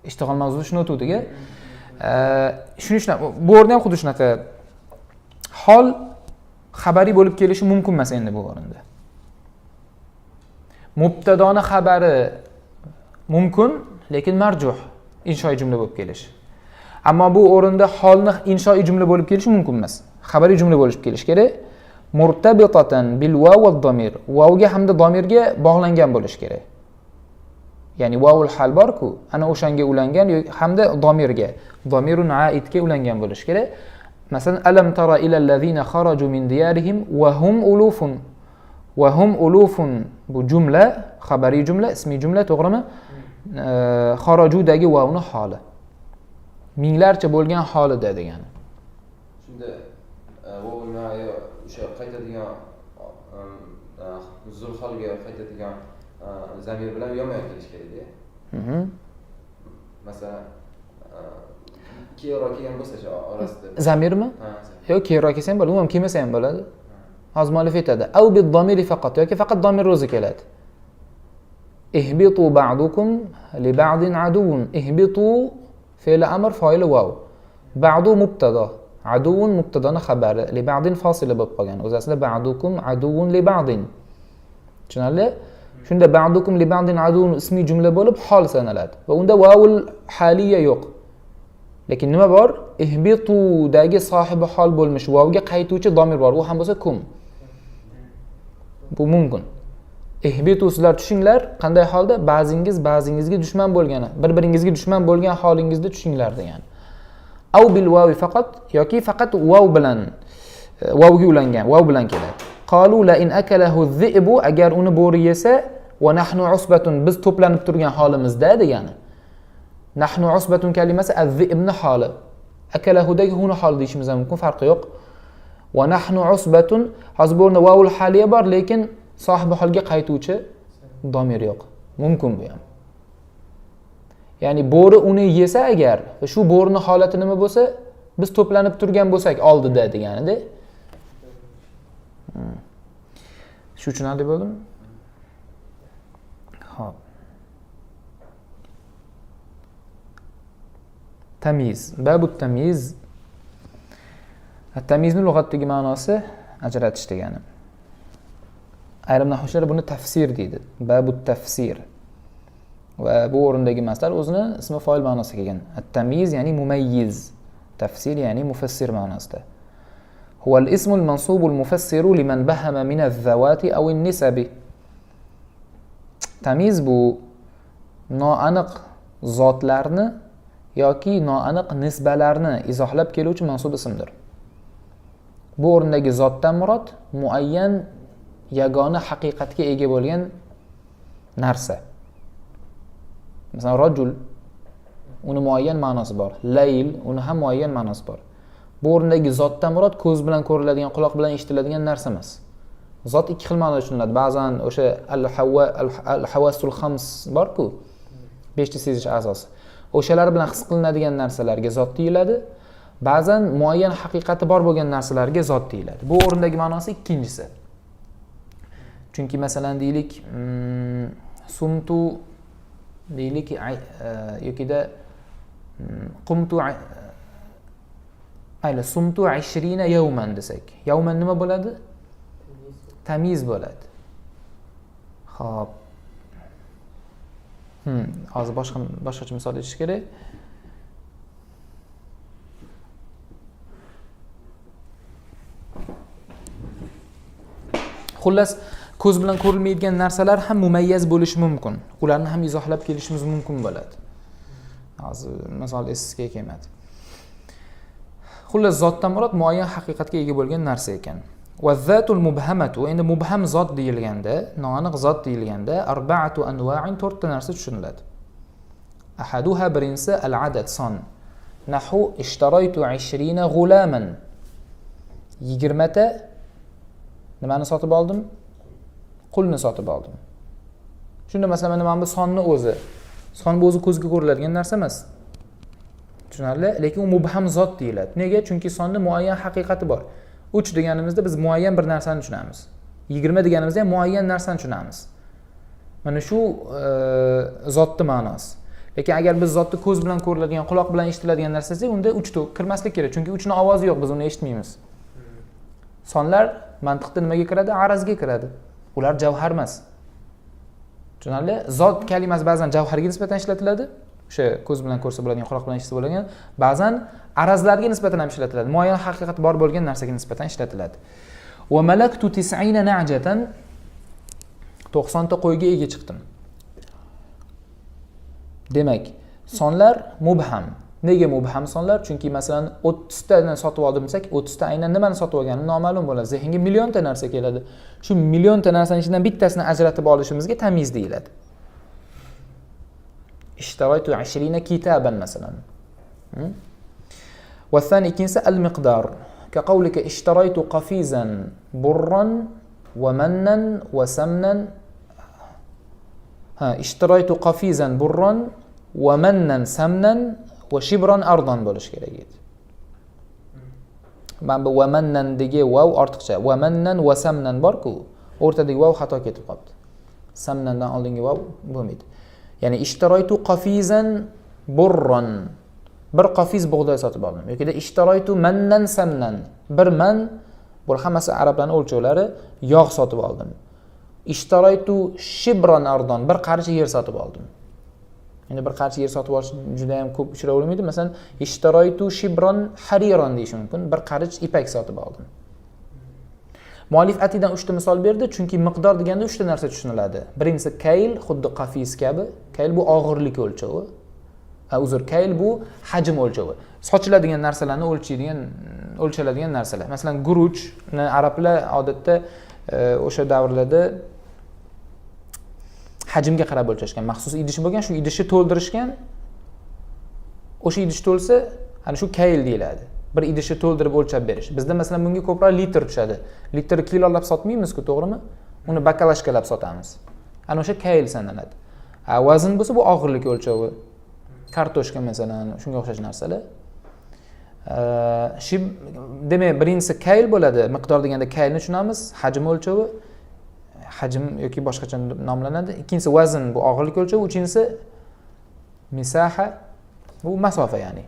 Ishtig'ol mavzusi shuni o'tuvdik. Shuning uchun bu o'rinda ham xuddi shunaqa hol xabariy bo'lib kelishi mumkin emas endi bu o'rinda. Mubtadoni xabari mumkin, lekin marjuh inshoiy jumla bo'lib kelishi. Ammo bu o'rinda holni inshoiy jumla bo'lib kelishi mumkin emas. Xabariy jumla bo'lib kelishi kerak. Murtabitatan bil vav va zamir. Vavga hamda zamirga bog'langan bo'lishi kerak. Ya'ni vavul hal bor-ku, ana o'shanga ulangan hamda zamirga, zamirun aidga ulangan bo'lishi kerak. Masalan, alam tara ila allazina kharaju min diyarihim va hum ulufun. Va hum ulufun bu jumla, xabariy jumla, ismiy jumla, to'g'rimi? Xarajudagi vavni holi. Minglarcha bo'lgan holida degani. Shunda vavul ma'yo o'sha qaytadigan zulholga qaytadigan zamir bilan yonma-yon kelish kerak-da. Masalan, keyinroq kelgan bo'lsa orasida. Zamirmi? Yo'q, keyinroq kelsa ham bo'ladi, umuman kelmasa ham bo'ladi. Hozir muallif aytadi, av bid-zamiri faqat yoki faqat zamir o'zi keladi. Ihbitu ba'dukum li ba'din aduwwun. Ihbitu fe'li amr, foili vav. Ba'du mubtado, aduwwun mubtadoni xabari, li ba'din fosila bo'lib qolgan. O'zi aslida ba'dukum aduwwun li ba'din. Tushunarli? Shunda ba'dukum li ba'din aduwwun ismiy jumla bo'lib hol sanaladi va unda vavul haliya yo'q. Lekin nima bor? Ihbitudagi sohibi hol bo'lmish vavga qaytuvchi zamir bor. U ham bo'lsa kum. Bu mumkin. Ihbitu sizlar tushinglar, qanday holda? Ba'zingiz ba'zingizga dushman bo'lgani, bir-biringizga dushman bo'lgan holingizda tushinglar degani. Av bil vavi faqat yoki faqat vav bilan, vavga ulangan, vav bilan keladi. Qalu la in akalahu dhi'bu, agar uni bo'ri yesa, va nahnu usbatun, biz to'planib turgan holimizda degani. Nahnu usbatun kalimasi az-zi'bni holi. Akalahudagi huni holi deyishimiz ham mumkin, farqi yo'q. Va nahnu usbatun, hozir bu o'rinda vavul haliya bor, lekin sohibi holga qaytuvchi domir yo'q. Mumkin bu ham. Ya'ni bo'ri uni yesa agar, shu bo'rining holati nima bo'lsa, biz to'planib turgan bo'lsak oldida deganida. Shu tushunarli bo'ldimi? Xo'p. Tamyiz. Babut tamyiz. Tamyizning lug'atdagi ma'nosi ajratish degani. Ayrim nahvchilar buni tafsir deydi. Babut tafsir. Va bu o'rindagi masdar o'zini ismi foil ma'nosida kelgan. At-tamyiz ya'ni mumayyiz, tafsir ya'ni mufassir ma'nosida. Huwa al-ismu al-mansubu al-mufassiru liman bahama min az-zawati aw an-nisabi. Tamyiz bu noaniq zotlarni yoki noaniq nisbalarni izohlab keluvchi mansub ismdir. Bu o'rindagi zotdan murod muayyan yagona haqiqatga ega bo'lgan narsa. Masalan, rajul, uni muayyan ma'nosi bor. Layl, uni ham muayyan ma'nosi bor. Bu o'rindagi zotdan murod ko'z bilan ko'riladigan, quloq bilan eshitiladigan narsa emas. Zot ikki xil ma'noda tushuniladi. Ba'zan o'sha al-hawasul khams bor-ku, 5 ta sezish a'zosi. O'shalar bilan his qilinadigan narsalarga zot deyiladi. Ba'zan muayyan haqiqati bor bo'lgan narsalarga zot deyiladi. Bu o'rindagi ma'nosi ikkinchisi. Chunki masalan deylik, sumtu deylik yokida qumtu ayla sumtu 20 yawman desak. Yawman nima bo'ladi? Tamyiz bo'ladi. Xo'p. Hozir boshqacha misol aytish kerak. Xullas, Ko'z bilan ko'rilmaydigan narsalar ham mumayyaz bo'lishi mumkin. Ularni ham izohlab kelishimiz mumkin bo'ladi. Hozir misol esga kelmadi. Xullas, zotdan murod muayyan haqiqatga ega bo'lgan narsa ekan. Va zatul mubhamatu, endi mubham zot deyilganda, noaniq zot deyilganda arba'atu anwa'in, to'rtta narsa tushuniladi. Ahaduha, birinchisi al-adad, son. Nahu ishtaraytu 20 g'ulaman. 20 ta nimani sotib oldim? Qulni sotib oldim. Shunda masalan mana bu sonni o'zi. Son bu o'zi ko'zga ko'riladigan narsa emas. Tushunarli? Lekin u mubham zot deyiladi. Nega? Chunki sonni muayyan haqiqati bor. 3 deganimizda biz muayyan bir narsani tushunamiz. 20 deganimizda ham muayyan narsani tushunamiz. Mana shu zotni ma'nosi. Lekin agar biz zotni ko'z bilan ko'riladigan, quloq bilan eshitiladigan narsa desak, unda 3 ta kirmaslik kerak. Chunki 3 ni ovozi yo'q, biz uni eshitmaymiz. Sonlar mantiqda nimaga kiradi? Arazga kiradi. Ular javhar emas. Tushunarli? Zot kalimasi ba'zan javharga nisbatan ishlatiladi. O'sha ko'z bilan ko'rsa bo'ladigan, quloq bilan eshitsa bo'ladigan, ba'zan arazlarga nisbatan ham ishlatiladi. Muayyan haqiqat bor bo'lgan narsaga nisbatan ishlatiladi. Va malaktu 90 na'jatan, 90 ta qo'yga ega chiqdim. Demak, sonlar mubham. Nega mubham sonlar? Chunki masalan 30 tani sotib oldim desak, 30 ta aynan nimani sotib olgani noma'lum bo'ladi. Zehnga millionta narsa keladi. Shu millionta narsaning ichidan bittasini ajratib olishimizga tamyiz deyiladi. Ishtaraytu 20 kitaban masalan. Va thani, ikkinchisi al-miqdor. Ka qawlika ishtaraytu qafizan burran va mannan va samnan. Ha, ishtaraytu qafizan burran va mannan samnan va shibran ardan bo'lishi kerak edi. Mana bu va mannandagi vav ortiqcha. Va mannan va samnan bor-ku, o'rtadagi vav xato ketib qolibdi. Samnandan oldingi vav bo'lmaydi. Ya'ni ishtaraytu qafizan burran, bir qafiz bug'doy sotib oldim. Yoki ishtaraytu mannan samnan, bir man, bu hammasi arablarning o'lchovlari, yog' sotib oldim. Ishtaraytu shibran ardon, bir qarich yer sotib oldim. Endi bir qarich yer sotib olish juda ham ko'p uchravermaydi. Masalan, ishtaraytu shibron hariron deyish mumkin. Bir qarich ipak sotib oldim. Muallif atidan 3 ta misol berdi, chunki miqdor deganda 3 ta narsa tushuniladi. Birinchisi kayl, xuddi qafiz kabi. Kayl bu og'irlik o'lchovi. Uzr, kayl bu hajm o'lchovi. Sochiladigan narsalarni o'lchaydigan, o'lchaladigan narsalar. Masalan, guruchni arablar odatda o'sha davrlarda hajmga qarab o'lchashgan. Maxsus idish bo'lgan, shu idishni to'ldirishgan. O'sha idish to'lsa, ana shu kayl deyiladi. Bir idishni to'ldirib o'lchab berish. Bizda masalan bunga ko'proq litr tushadi. Litr kilolab sotmaymiz-ku, to'g'rimi? Uni bakalashkalab sotamiz. Ana o'sha kayl sanaladi. Vazn bo'lsa bu og'irlik o'lchovi. Kartoshka masalan, shunga o'xshash narsalar. Shib, demak, birinchisi kayl bo'ladi. Miqdor deganda kaylni tushunamiz, hajm o'lchovi, hajm yoki boshqacha nomlanadi. Ikkinchisi vazn, bu og'irlik o'lchovi, uchinchisi misaha, bu masofa, ya'ni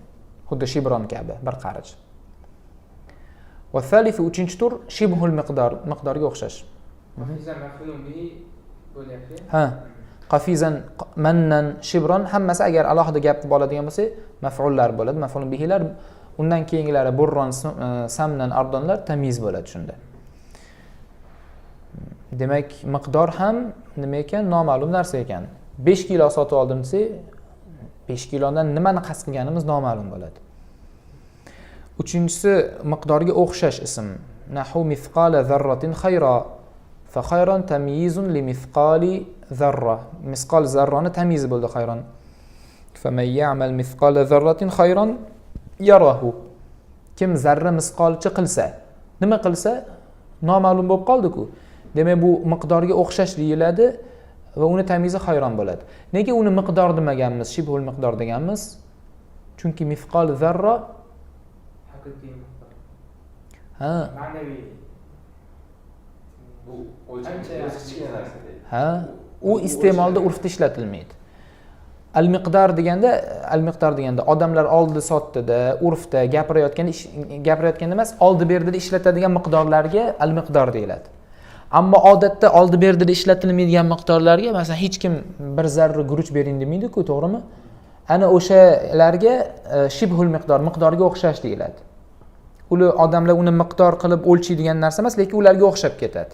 xuddi shibron kabi bir qarich. Va thalithu, uchinchi tur shibhul miqdor, miqdorga o'xshash. Qafizan maf'ulun bihi bo'lyapti. Ha. Qafizan, mannan, shibron hammasi agar alohida gap deb oladigan bo'lsak, maf'ullar bo'ladi, maf'ulun bihilar. Undan keyingilari burron, samnan, ardonlar tamyiz bo'ladi shunda. Demak, miqdor ham nima ekan? Noma'lum narsa ekan. 5 kilo sotib oldim desak, 5 kilodan nimani qasd qilganimiz noma'lum bo'ladi. Uchinchisi miqdorga o'xshash ism. Nahu mithqala zarratin khayra. Fa khayran tamyizun li mithqali zarra. Misqol zarrani tamyizi bo'ldi khayron. Fa man ya'mal mithqala zarratin khayran yarahu. Kim zarra misqolcha qilsa, nima qilsa noma'lum bo'lib qoldi-ku. Demak, bu miqdorga o'xshash deyiladi va uni tamyizi hayron bo'ladi. Nega uni miqdor demaganmiz, shibhul miqdor deganmiz? Chunki mithqol zarra haqiqiy miqdor. Ha. Ma'naviy. Bu o'lcham kichkina narsa deydi. Ha, u iste'molda, urfda ishlatilmaydi. Al-miqdor deganda, al-miqdor deganda odamlar oldi sotdida, urfda gapirayotganda, gapirayotganda emas, oldi berdida ishlatadigan miqdorlarga al-miqdor deyiladi. Ammo odatda oldi berdida ishlatilmaydigan miqdorlarga, masalan, hech kim bir zarra guruch bering demaydi-ku, to'g'rimi? Ana o'shalarga shibhul miqdor, miqdorga o'xshash deyiladi. Ular odamlar uni miqdor qilib o'lchaydigan narsa emas, lekin ularga o'xshab ketadi.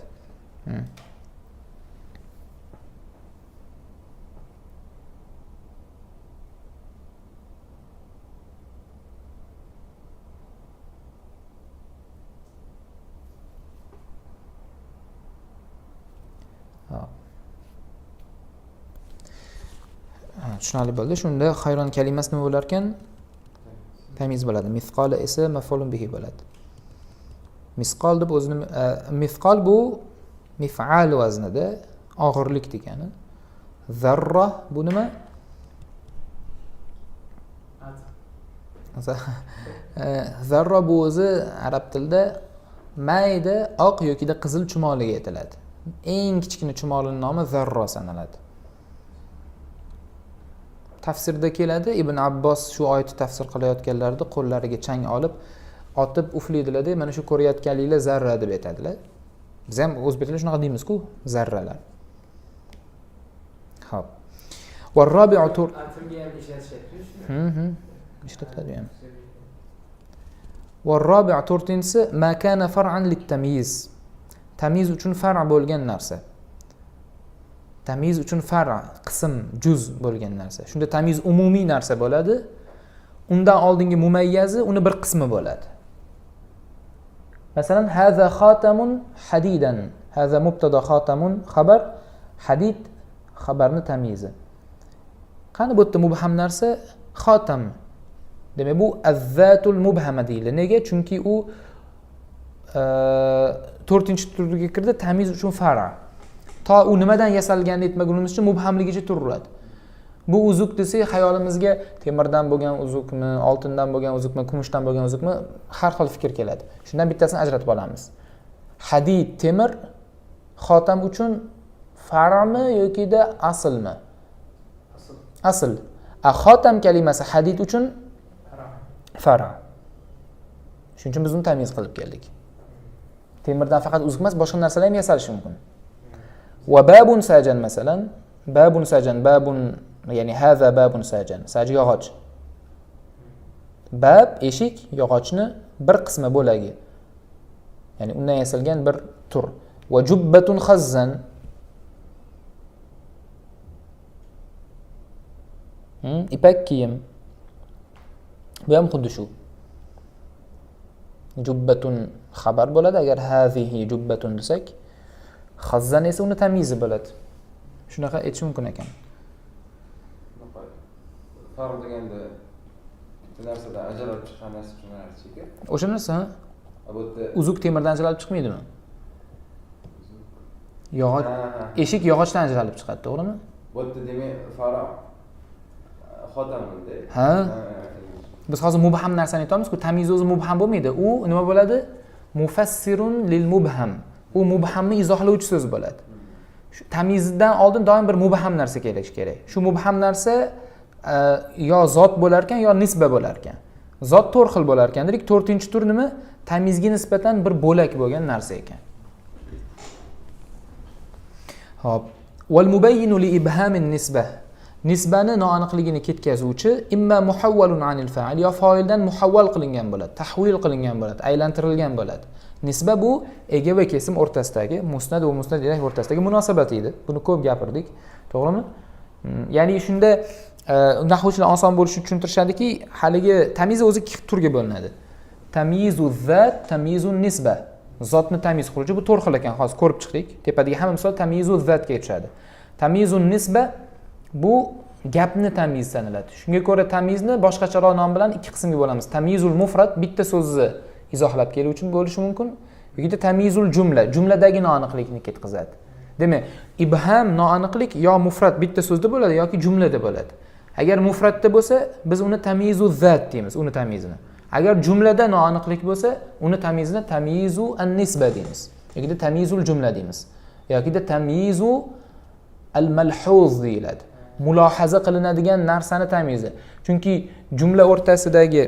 Tushunarli bo'ldi. Shunda xayron kalimasi nima bo'lar ekan? Tamyiz bo'ladi. Misqola esa maf'ulun bihi bo'ladi. Misqol deb o'zini misqol bu mif'al vaznida og'irlik degani. Zarra bu nima? Zarra bu o'zi arab tilida mayda oq yoki qizil chumoliga aytiladi. Eng kichkina chumolining nomi zarra sanaladi. Tafsirda keladi, Ibn Abbos shu oyatni tafsir qilayotganlarida qo'llariga chang olib otib uflaydilar-da, mana shu ko'rayotganliklar zarra deb aytadilar. Biz ham o'zbek tilida shunaqa deymiz-ku, zarralar. Xo'p. Va robi'u atomga ham ishlatishyapti. Ishlatiladi ham. Va robi'u to'rtinchisi ma kana far'an lit-tamyiz. Tamyiz uchun far' bo'lgan narsa. Tamyiz uchun far', qism, juz bo'lgan narsa. Shunda tamyiz umumiy narsa bo'ladi. Undan oldingi mumayyazi uni bir qismi bo'ladi. Masalan, haza xatamun hadidan. Haza mubtada, xatamun xabar, hadid xabarni tamyizi. Qani bu yerda mubham narsa xotam. Demak, bu azzatul mubhama deyiladi. Nega? Chunki u to'rtinchi turga kirdi, tamyiz uchun far'. To u nimadan yasalganini aytmagunimizcha mubhamligicha turaveradi. Bu uzuk desak, xayolimizga temirdan bo'lgan uzukmi, oltindan bo'lgan uzukmi, kumushdan bo'lgan uzukmi, har xil fikr keladi. Shundan bittasini ajratib olamiz. Hadid temir xotam uchun far'mi yokida aslmi? Asl. Asl. A xotam kalimasi hadid uchun far'. Shuning uchun biz uni tamyiz qilib keldik. Temirdan faqat uzuk emas, boshqa narsalar ham yasalishi mumkin. Va babun sajan masalan, babun sajan, babun ya'ni haza babun sajan, saj yog'och. Bab eshik, yog'ochni bir qismi bo'lagi. Ya'ni undan yasalgan bir tur. Va jubbatun khazzan. Ipak kiyim. Bu ham xuddi shu. Jubbatun xabar bo'ladi agar hazihi jubbatun desak, khazzan esa uni tamyizi bo'ladi. Shunaqa aytish mumkin ekan. Farq deganda bitta narsadan ajralib chiqqan narsa shu narsa-ku. O'sha narsa, ha? Bu yerda uzuk temirdan ajralib chiqmaydimi? Yog'och, eshik yog'ochdan ajralib chiqadi, to'g'rimi? Bu yerda demak farq xotamda. Ha? Biz hozir mubham narsani aytamiz-ku, tamyiz o'zi mubham bo'lmaydi. U nima bo'ladi? Mufassirun lil mubham. U mubhamni izohlovchi so'z bo'ladi. Shu tamyizdan oldin doim bir mubham narsa kelishi kerak. Shu mubham narsa yo zot bo'lar ekan, yo nisba bo'lar ekan. Zot to'rt xil bo'lar ekan. Demak, to'rtinchi tur nima? Tamyizga nisbatan bir bo'lak bo'lgan narsa ekan. Xo'p, wal mubayyinu li ibhamin nisba. Nisbani noaniqligini ketkazuvchi imma muhawwalun anil fa'il, yo foildan muhawwal qilingan bo'ladi, tahvil qilingan bo'ladi, aylantirilgan bo'ladi. Nisba bu ega va kesim o'rtasidagi, musnad va musnad ilayh o'rtasidagi munosabat edi. Buni ko'p gapirdik, to'g'rimi? Ya'ni shunda nahvchilar oson bo'lishi uchun tushuntirishadiki, haligi tamyiz o'zi ikki turga bo'linadi. Tamyizu zat, tamyizu nisba. Zotni tamyiz qiluvchi bu to'rt xil ekan, hozir ko'rib chiqdik. Tepadagi hamma misol tamyizu zatga tushadi. Tamyizu nisba bu gapni tamyiz sanaladi. Shunga ko'ra tamyizni boshqacharoq nom bilan ikki qismga bo'lamiz. Tamyizul mufrad bitta so'zni izohlab keluvchi bo'lishi mumkin, yoki tamyizul jumla, jumladagi noaniqlikni ketkazadi. Demak, ibham noaniqlik yo mufrad bitta so'zda bo'ladi yoki jumlada bo'ladi. Agar mufradda bo'lsa, biz uni tamyizu zat deymiz, uni tamyizini. Agar jumlada noaniqlik bo'lsa, uni tamyizini tamyizu an-nisba deymiz, yoki tamyizul jumla deymiz, yoki tamyizu al-malhuz deyiladi. Mulohaza qilinadigan narsani tamyizi. Chunki jumla o'rtasidagi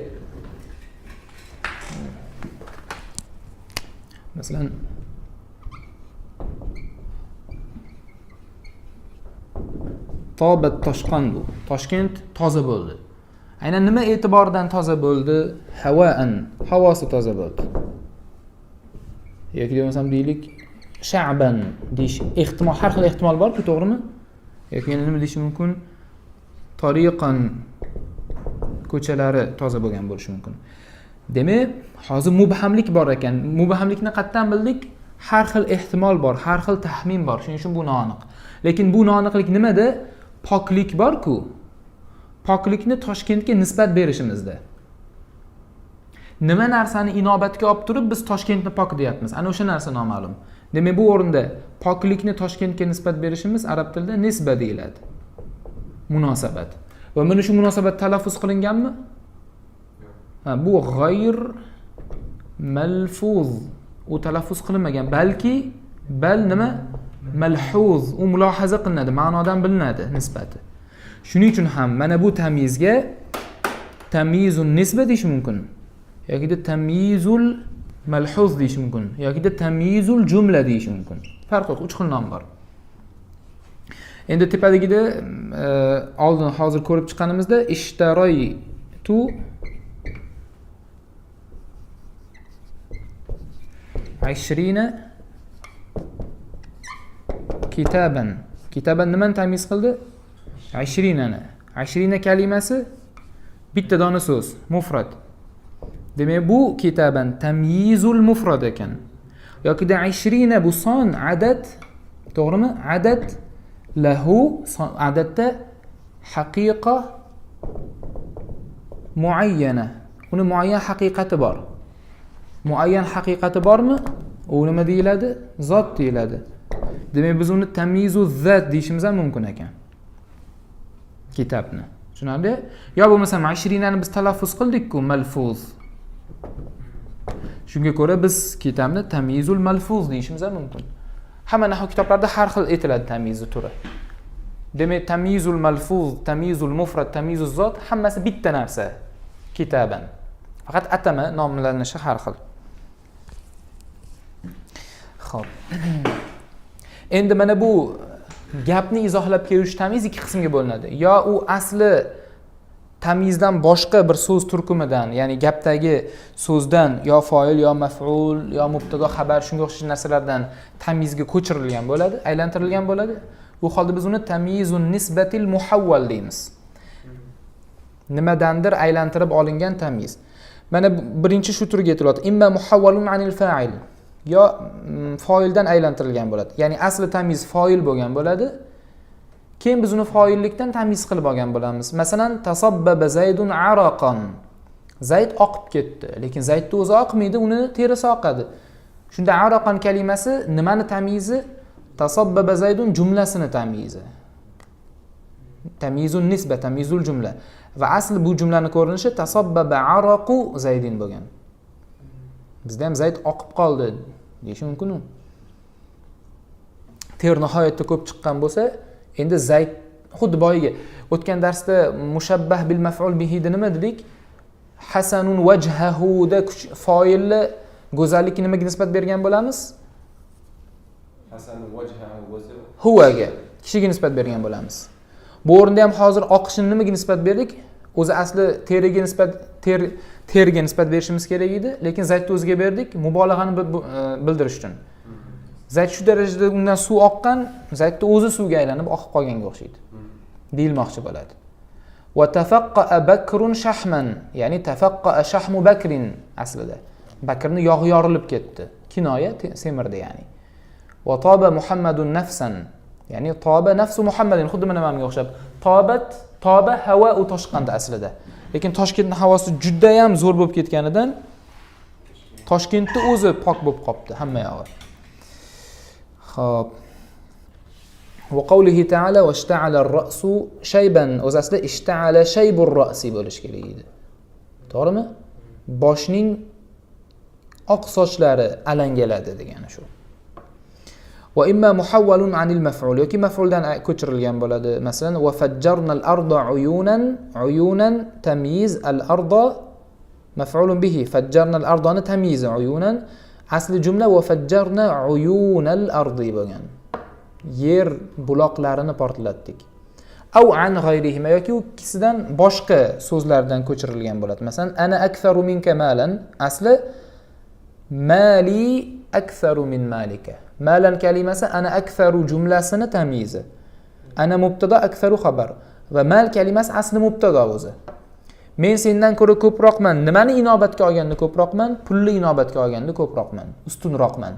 masalan tobat Toshqandu, Toshkent toza bo'ldi. Aynan nima e'tibordan toza bo'ldi? Havoan, havosi toza bo'ldi. Yoki bo'lmasam deylik sha'ban deyish ehtimol, har xil ehtimol bor-ku, to'g'rimi? Yoki yana nima deyish mumkin? Tariqan, ko'chalari toza bo'lgan bo'lishi mumkin. Demak, hozir mubhamlik bor ekan. Mubhamlikni qayerdan bildik? Har xil ehtimol bor, har xil tahmin bor. Shuning uchun bu noaniq. Lekin bu noaniqlik nimada? Poklik bor-ku. Poklikni Toshkentga nisbat berishimizda. Nima narsani inobatga olib turib biz Toshkentni pok deyapmiz? Ana o'sha narsa noma'lum. Demak, bu o'rinda poklikni Toshkentga nisbat berishimiz arab tilida nisba deyiladi. Munosabat. Va mana shu munosabat talaffuz qilinganmi? Ha, bu g'ayr malfuz. U talaffuz qilinmagan, balki bal nima? Malhuz. U mulohaza qilinadi, ma'nodan bilinadi nisbati. Shuning uchun ham mana bu tamyizga tamyizun nisba deyish mumkin, yoki tamyizul malhuz deyish mumkin, yoki tamyizul jumla deyish mumkin. Farqi yo'q, 3 xil nom bor. Endi tepadagida oldin hozir ko'rib chiqqanimizda ishtaraytu 20 kitaban. Kitaban nimani tamyiz qildi? 20ni. 20 kalimasi bitta dona so'z, mufrad. Demak, bu kitaban tamyizul mufrad ekan. Yoki da 20 bu son, adad, to'g'rimi? Adad lahu son, adatda haqiqa muayyana. Uni muayyan haqiqati bor. Muayyan haqiqati bormi? U nima deyiladi? Zot deyiladi. Demak, biz uni tamyizu zat deyishimiz ham mumkin ekan. Kitobni. Tushunarli? Yo bo'lmasa 20ni biz talaffuz qildik-ku, malfuz. Shunga ko'ra biz kitobni tamyizul malfuz deyishimiz ham mumkin. Hamma nahv kitoblarida har xil aytiladi tamyizi turi. Demak, tamyizul malfuz, tamyizul mufrad, tamyizuz zot hammasi bitta narsa. Kitaban. Faqat atama nomlanishi har xil. Xo'p. Endi mana bu gapni izohlab kelish tamyiz ikki qismga bo'linadi. Yo u asli tamyizdan boshqa bir so'z turkumidan, ya'ni gapdagi so'zdan yo foil, yo maf'ul, yo mubtado, xabar shunga o'xshash narsalardan tamyizga ko'chirilgan bo'ladi, aylantirilgan bo'ladi. Bu holda biz uni tamyizun nisbatil muhavval deymiz. Nimadandir aylantirib olingan tamyiz. Mana birinchi shu turga aytiladi. Imma muhavvalun anil fa'il. Yo foildan aylantirilgan bo'ladi. Ya'ni asli tamyiz foil bo'lgan bo'ladi. Keyin biz uni foillikdan tamyiz qilib olgan bo'lamiz. Masalan, tasabbaba Zaydun araqan. Zayd oqib ketdi, lekin Zaydni o'zi oqmaydi, uni terisi oqadi. Shunda araqan kalimasi nimani tamyizi? Tasabbaba Zaydun jumlasini tamyizi. Tamyizun nisba, tamyizul jumla. Va asli bu jumlani ko'rinishi tasabbaba araqu Zaydin bo'lgan. Bizda ham Zayd oqib qoldi deyish mumkin-u. Ter nihoyatda ko'p chiqqan bo'lsa, endi Zayd xuddi boyagi o'tgan darsda mushabbah bil maf'ul bihi nima dedik? Hasanun wajhahu da foilni go'zallikka nimaga nisbat bergan bo'lamiz? Hasanun wajhahu bo'lsa huvaga, kishiga nisbat bergan bo'lamiz. Bu o'rinda ham hozir oqishini nimaga nisbat berdik? O'zi asli teriga nisbat, terga nisbat berishimiz kerak edi, lekin Zaydni o'ziga berdik, mubolag'ani bildirish uchun. Zayd shu darajada undan suv oqqan, Zaydni o'zi suvga aylanib oqib qolganga o'xshaydi. Deyilmoqchi bo'ladi. Va tafaqqa'a Bakrun shahman, ya'ni tafaqqa'a shahmu Bakrin aslida. Bakrni yog'i yorilib ketdi. Kinoya semirdi ya'ni. Va toba Muhammadun nafsan, ya'ni toba nafsu Muhammadin, xuddi mana bunga o'xshab. Tobat, toba havo u toshqanda aslida. Lekin Toshkentning havosi juda ham zo'r bo'lib ketganidan Toshkentning o'zi pok bo'lib qopti hamma yog'i. Xo'p. Va qawlihi ta'ala washta'ala ar-ra'su shayban. O'zi aslida ishta'ala shaybur ra'si bo'lish kerak edi. To'g'rimi? Boshning oq sochlari alangaladi degani shu. Va imma muhawwalun 'anil maf'ul yoki maf'uldan ko'chirilgan bo'ladi. Masalan, va fajjarna al-arda 'uyunan, 'uyunan tamyiz al-arda maf'ulun bihi. Fajjarna al-ardani tamyiz 'uyunan. Asli jumla va fajjarna 'uyunal ardi bo'lgan. Yer buloqlarini portlatdik. Aw an g'ayrihima yoki u ikkisidan boshqa so'zlardan ko'chirilgan bo'ladi. Masalan, ana aktharu minka malan, asli mali aktharu min malika. Malan kalimasi ana aktharu jumlasini tamyizi. Ana mubtada, aktharu xabar. Va mal kalimasi asli mubtada o'zi. Men sendan ko'ra ko'proqman. Nimani inobatga olganda ko'proqman? Pulni inobatga olganda ko'proqman, ustunroqman.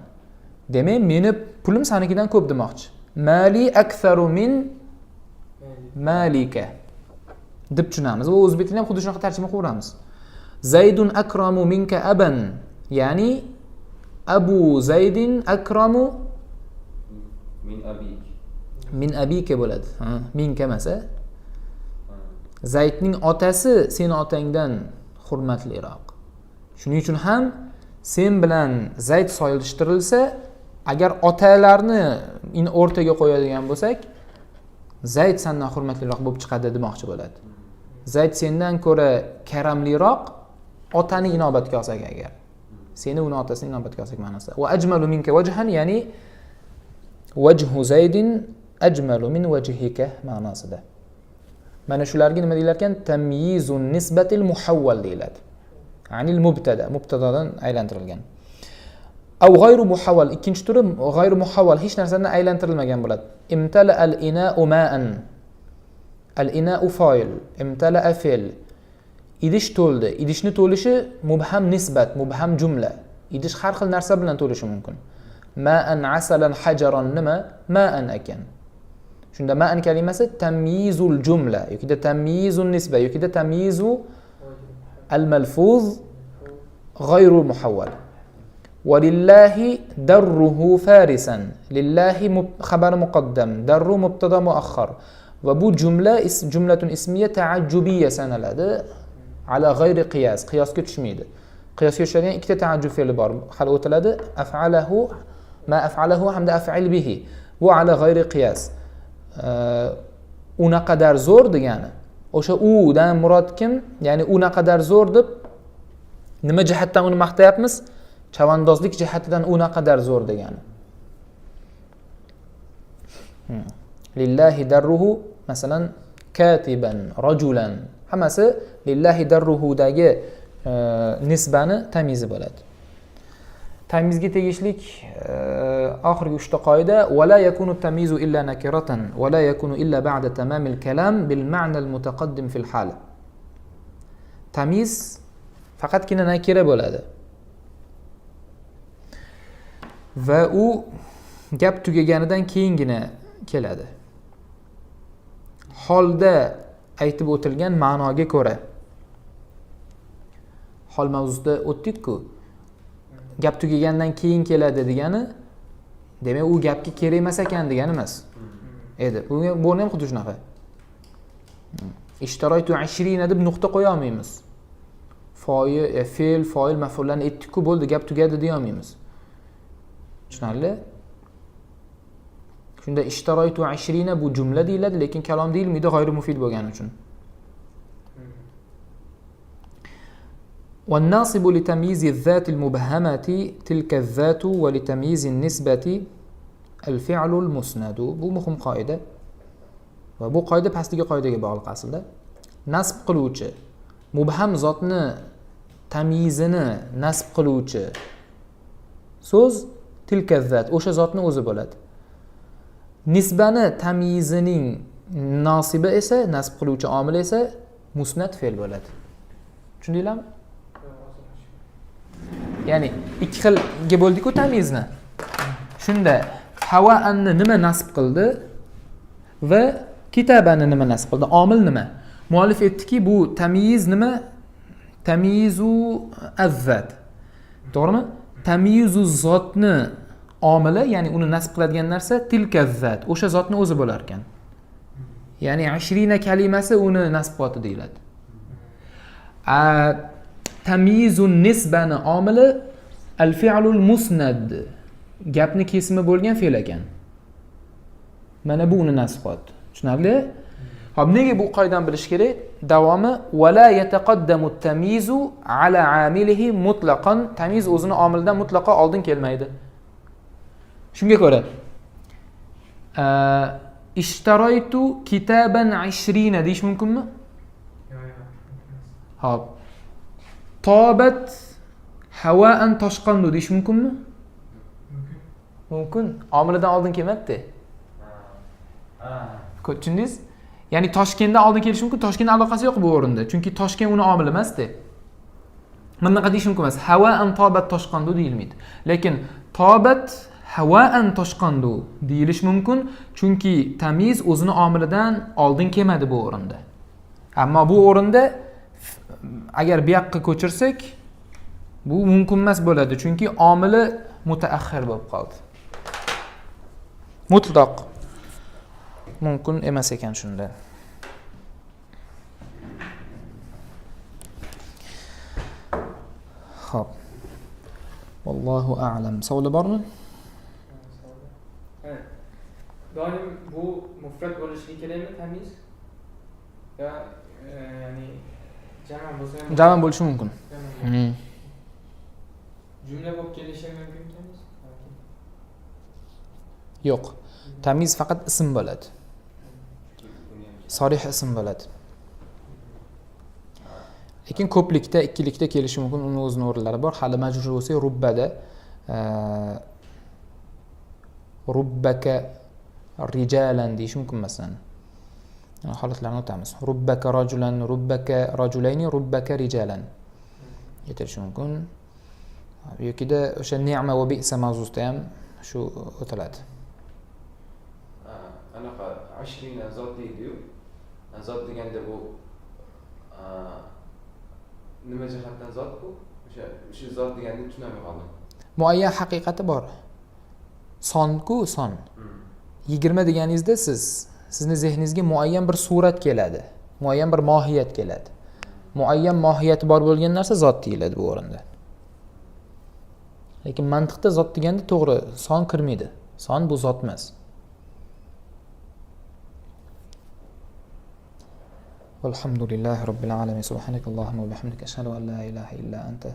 Demak, meni pulim senikidan ko'p demoqchi. Mali aktharu min malika. deb tushunamiz. Va o'zbek tilida ham xuddi shunaqa tarjima qilaveramiz. Zaydun akramu minka aban, ya'ni Abu Zaydin akramu min abik. Min abika bo'ladi. Ha, minka emas, a? Zaydning otasi seni otangdan hurmatliroq. Shuning uchun ham sen bilan Zayd solishtirilsa, agar otalarni o'rtaga qo'yadigan bo'lsak, Zayd sendan hurmatliroq bo'lib chiqadi demoqchi bo'ladi. Zayd sendan ko'ra karamliroq, otani inobatga olsak agar. Seni uni otasini inobatga olsak ma'nosida. Va ajmalu minka wajhan, ya'ni wajhu Zaydin ajmalu min wajhika ma'nosida. Mana shularga nima deyilar ekan? Tamyizun nisbatil muhawwal deyiladi. Anil mubtada, mubtadadan aylantirilgan. Aw g'ayru muhawwal, ikkinchi turi g'ayru muhawwal, hech narsadan aylantirilmagan bo'ladi. Imtala al-ina'u ma'an. Al-ina'u fa'il, imtala'a fe'l. Idish to'ldi. Idishni to'lishi mubham nisbat, mubham jumla. Idish har xil narsa bilan to'lishi mumkin. Ma'an asalan hajaron nima? Ma'an ekan. Shunda ma'an kalimasi tamyizul jumla yoki tamyizun nisba yoki tamyizu al-malfuz g'ayru muhawwal. Walillahi darruhu farisan. Lillahi xabar muqaddam, darru mubtada muaxxar. Va bu jumla jumlatun ismiya ta'ajjubiyya sanaladi. Ala g'ayri qiyas, qiyosga tushmaydi. Qiyosga tushadigan ikkita ta'ajjub fe'li bor. Hali o'tiladi. Af'alahu ma af'alahu hamda af'il bihi. Bu ala g'ayri qiyas. U naqadar zo'r degani. O'sha u dan murod kim? Ya'ni u naqadar zo'r deb nima jihatdan uni maqtayapmiz? Chavandozlik jihatidan u naqadar zo'r degani. Lillahi darruhu, masalan, katiban, rajulan, hammasi lillahi darruhudagi nisbani tamyizi bo'ladi. Tamyizga tegishlik oxirgi uchta qoida: va la yakunu tamyizu illa nakiratan va la yakunu illa ba'da tamamil kalam bil ma'na al mutaqaddim fil hal. Tamyiz faqatgina nakira bo'ladi. Va u gap tugaganidan keyingina keladi. Holda aytib o'tilgan ma'noga ko'ra. Hol mavzusida o'tdik-ku. Gap tugagandan keyin keladi degani, demak u gapga kerak emas ekan degani emas. Edi. Bu o'rni ham xuddi shunaqa. Ishtaraytu 20 deb nuqta qo'ya olmaymiz. Foil, fe'l, foil, maf'ullarni aytdik-ku, bo'ldi, gap tugadi deya olmaymiz. Tushunarli? Shunda ishtaraytu 20 bu jumla deyiladi, lekin kalom deyilmaydi, g'ayri mufid bo'lgani uchun. والناصب لتمييز الذات المبهمة تلك الذات ولتمييز النسبة الفعل المسند. Bu muhim qoida. Va bu qoida pastdagi qoidaga bog'liq aslida. Nasb qiluvchi, mubham zotni tamyizini nasb qiluvchi so'z tilka zat, o'sha zotni o'zi bo'ladi. Nisbani tamyizining nosibi esa, nasb qiluvchi omil esa musnad fe'l bo'ladi. Tushundinglarmi? Ya'ni ikki xilga bo'ldik-ku tamyizni. Shunda havoanni nima nasb qildi va kitabani nima nasb qildi? Omil nima? Muallif aytdiki, bu tamyiz nima? Tamyizu azzat. To'g'rimi? Tamyizu zotni omili, ya'ni uni nasb qiladigan narsa tilka zat, o'sha zotni o'zi bo'lar ekan. Ya'ni 20 kalimasi uni nasb qilyapti deyiladi. Tamyizun nisbani omili al-fi'lul musnad, gapni kesimi bo'lgan fe'l ekan. Mana bu uni nasb qilyapti. Tushunarli? Xo'p, nega bu qoidani bilish kerak? Davomi va la yataqaddamu at-tamyizu ala amilihi mutlaqan. Tamyiz o'zini omilidan mutlaqo oldin kelmaydi. Shunga ko'ra ishtaraytu kitaban 20 deyish mumkinmi? Yo'q, yo'q. Xo'p. Tobat havoan toshqandu deyish mumkinmi? Mumkin. Mumkin. Omilidan oldin kelmabdi. Tushundingiz? Ya'ni Toshkentdan oldin kelishi mumkin, Toshkentning aloqasi yo'q bu o'rinda. Chunki Toshkent uni omili emas-da. Bunaqa deyish mumkin emas. Havoan tobat toshqandu deyilmaydi. Lekin tobat havoan toshqandu deyilish mumkin, chunki tamyiz o'zini omilidan oldin kelmadi bu o'rinda. Ammo bu o'rinda agar bu yoqqa ko'chirsak, bu mumkin emas bo'ladi, chunki omili mutaaxir bo'lib qoldi. Mutlaq mumkin emas ekan shunda. Xo'p. Vallohu a'lam. Savol bormi? Doim bu mufrad bo'lishi kerakmi tamiz? Yo, ya'ni jama bo'lsa ham jama bo'lishi mumkin. Jumla bo'lib kelishi mumkin tamiz? Yo'q. Tamiz faqat ism bo'ladi. Sarih ism bo'ladi. Lekin ko'plikda, ikkilikda kelishi mumkin, uni o'zini o'rinlari bor. Hali majrur bo'lsa, rubbada rubbaka rijalan deyish mumkin masalan. Holatlarni o'tamiz. Rubbaka rajulan, rubbaka rajulayni, rubbaka rijalan yetirishi mumkin. Yokida o'sha ni'ma va bi'sa mavzusida ham shu o'tiladi. Anaqa 20 zot deydi-yu. Zot deganda bu nima jihatdan zot bu? O'sha zot deganni tushunolmay qoldim. Muayyan haqiqati bor. Son-ku son. 20 deganingizda sizni zehningizga muayyan bir surat keladi, muayyan bir mohiyat keladi. Muayyan mohiyati bor bo'lgan narsa zot deyiladi bu o'rinda. Lekin mantiqda zot deganda to'g'ri son kirmaydi. Son bu zot emas. Walhamdulillahi robbil alamin. Subhanakallohumma va bihamdika ashhadu an la ilaha illa anta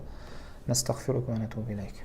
nastaghfiruka va natubu ilayk.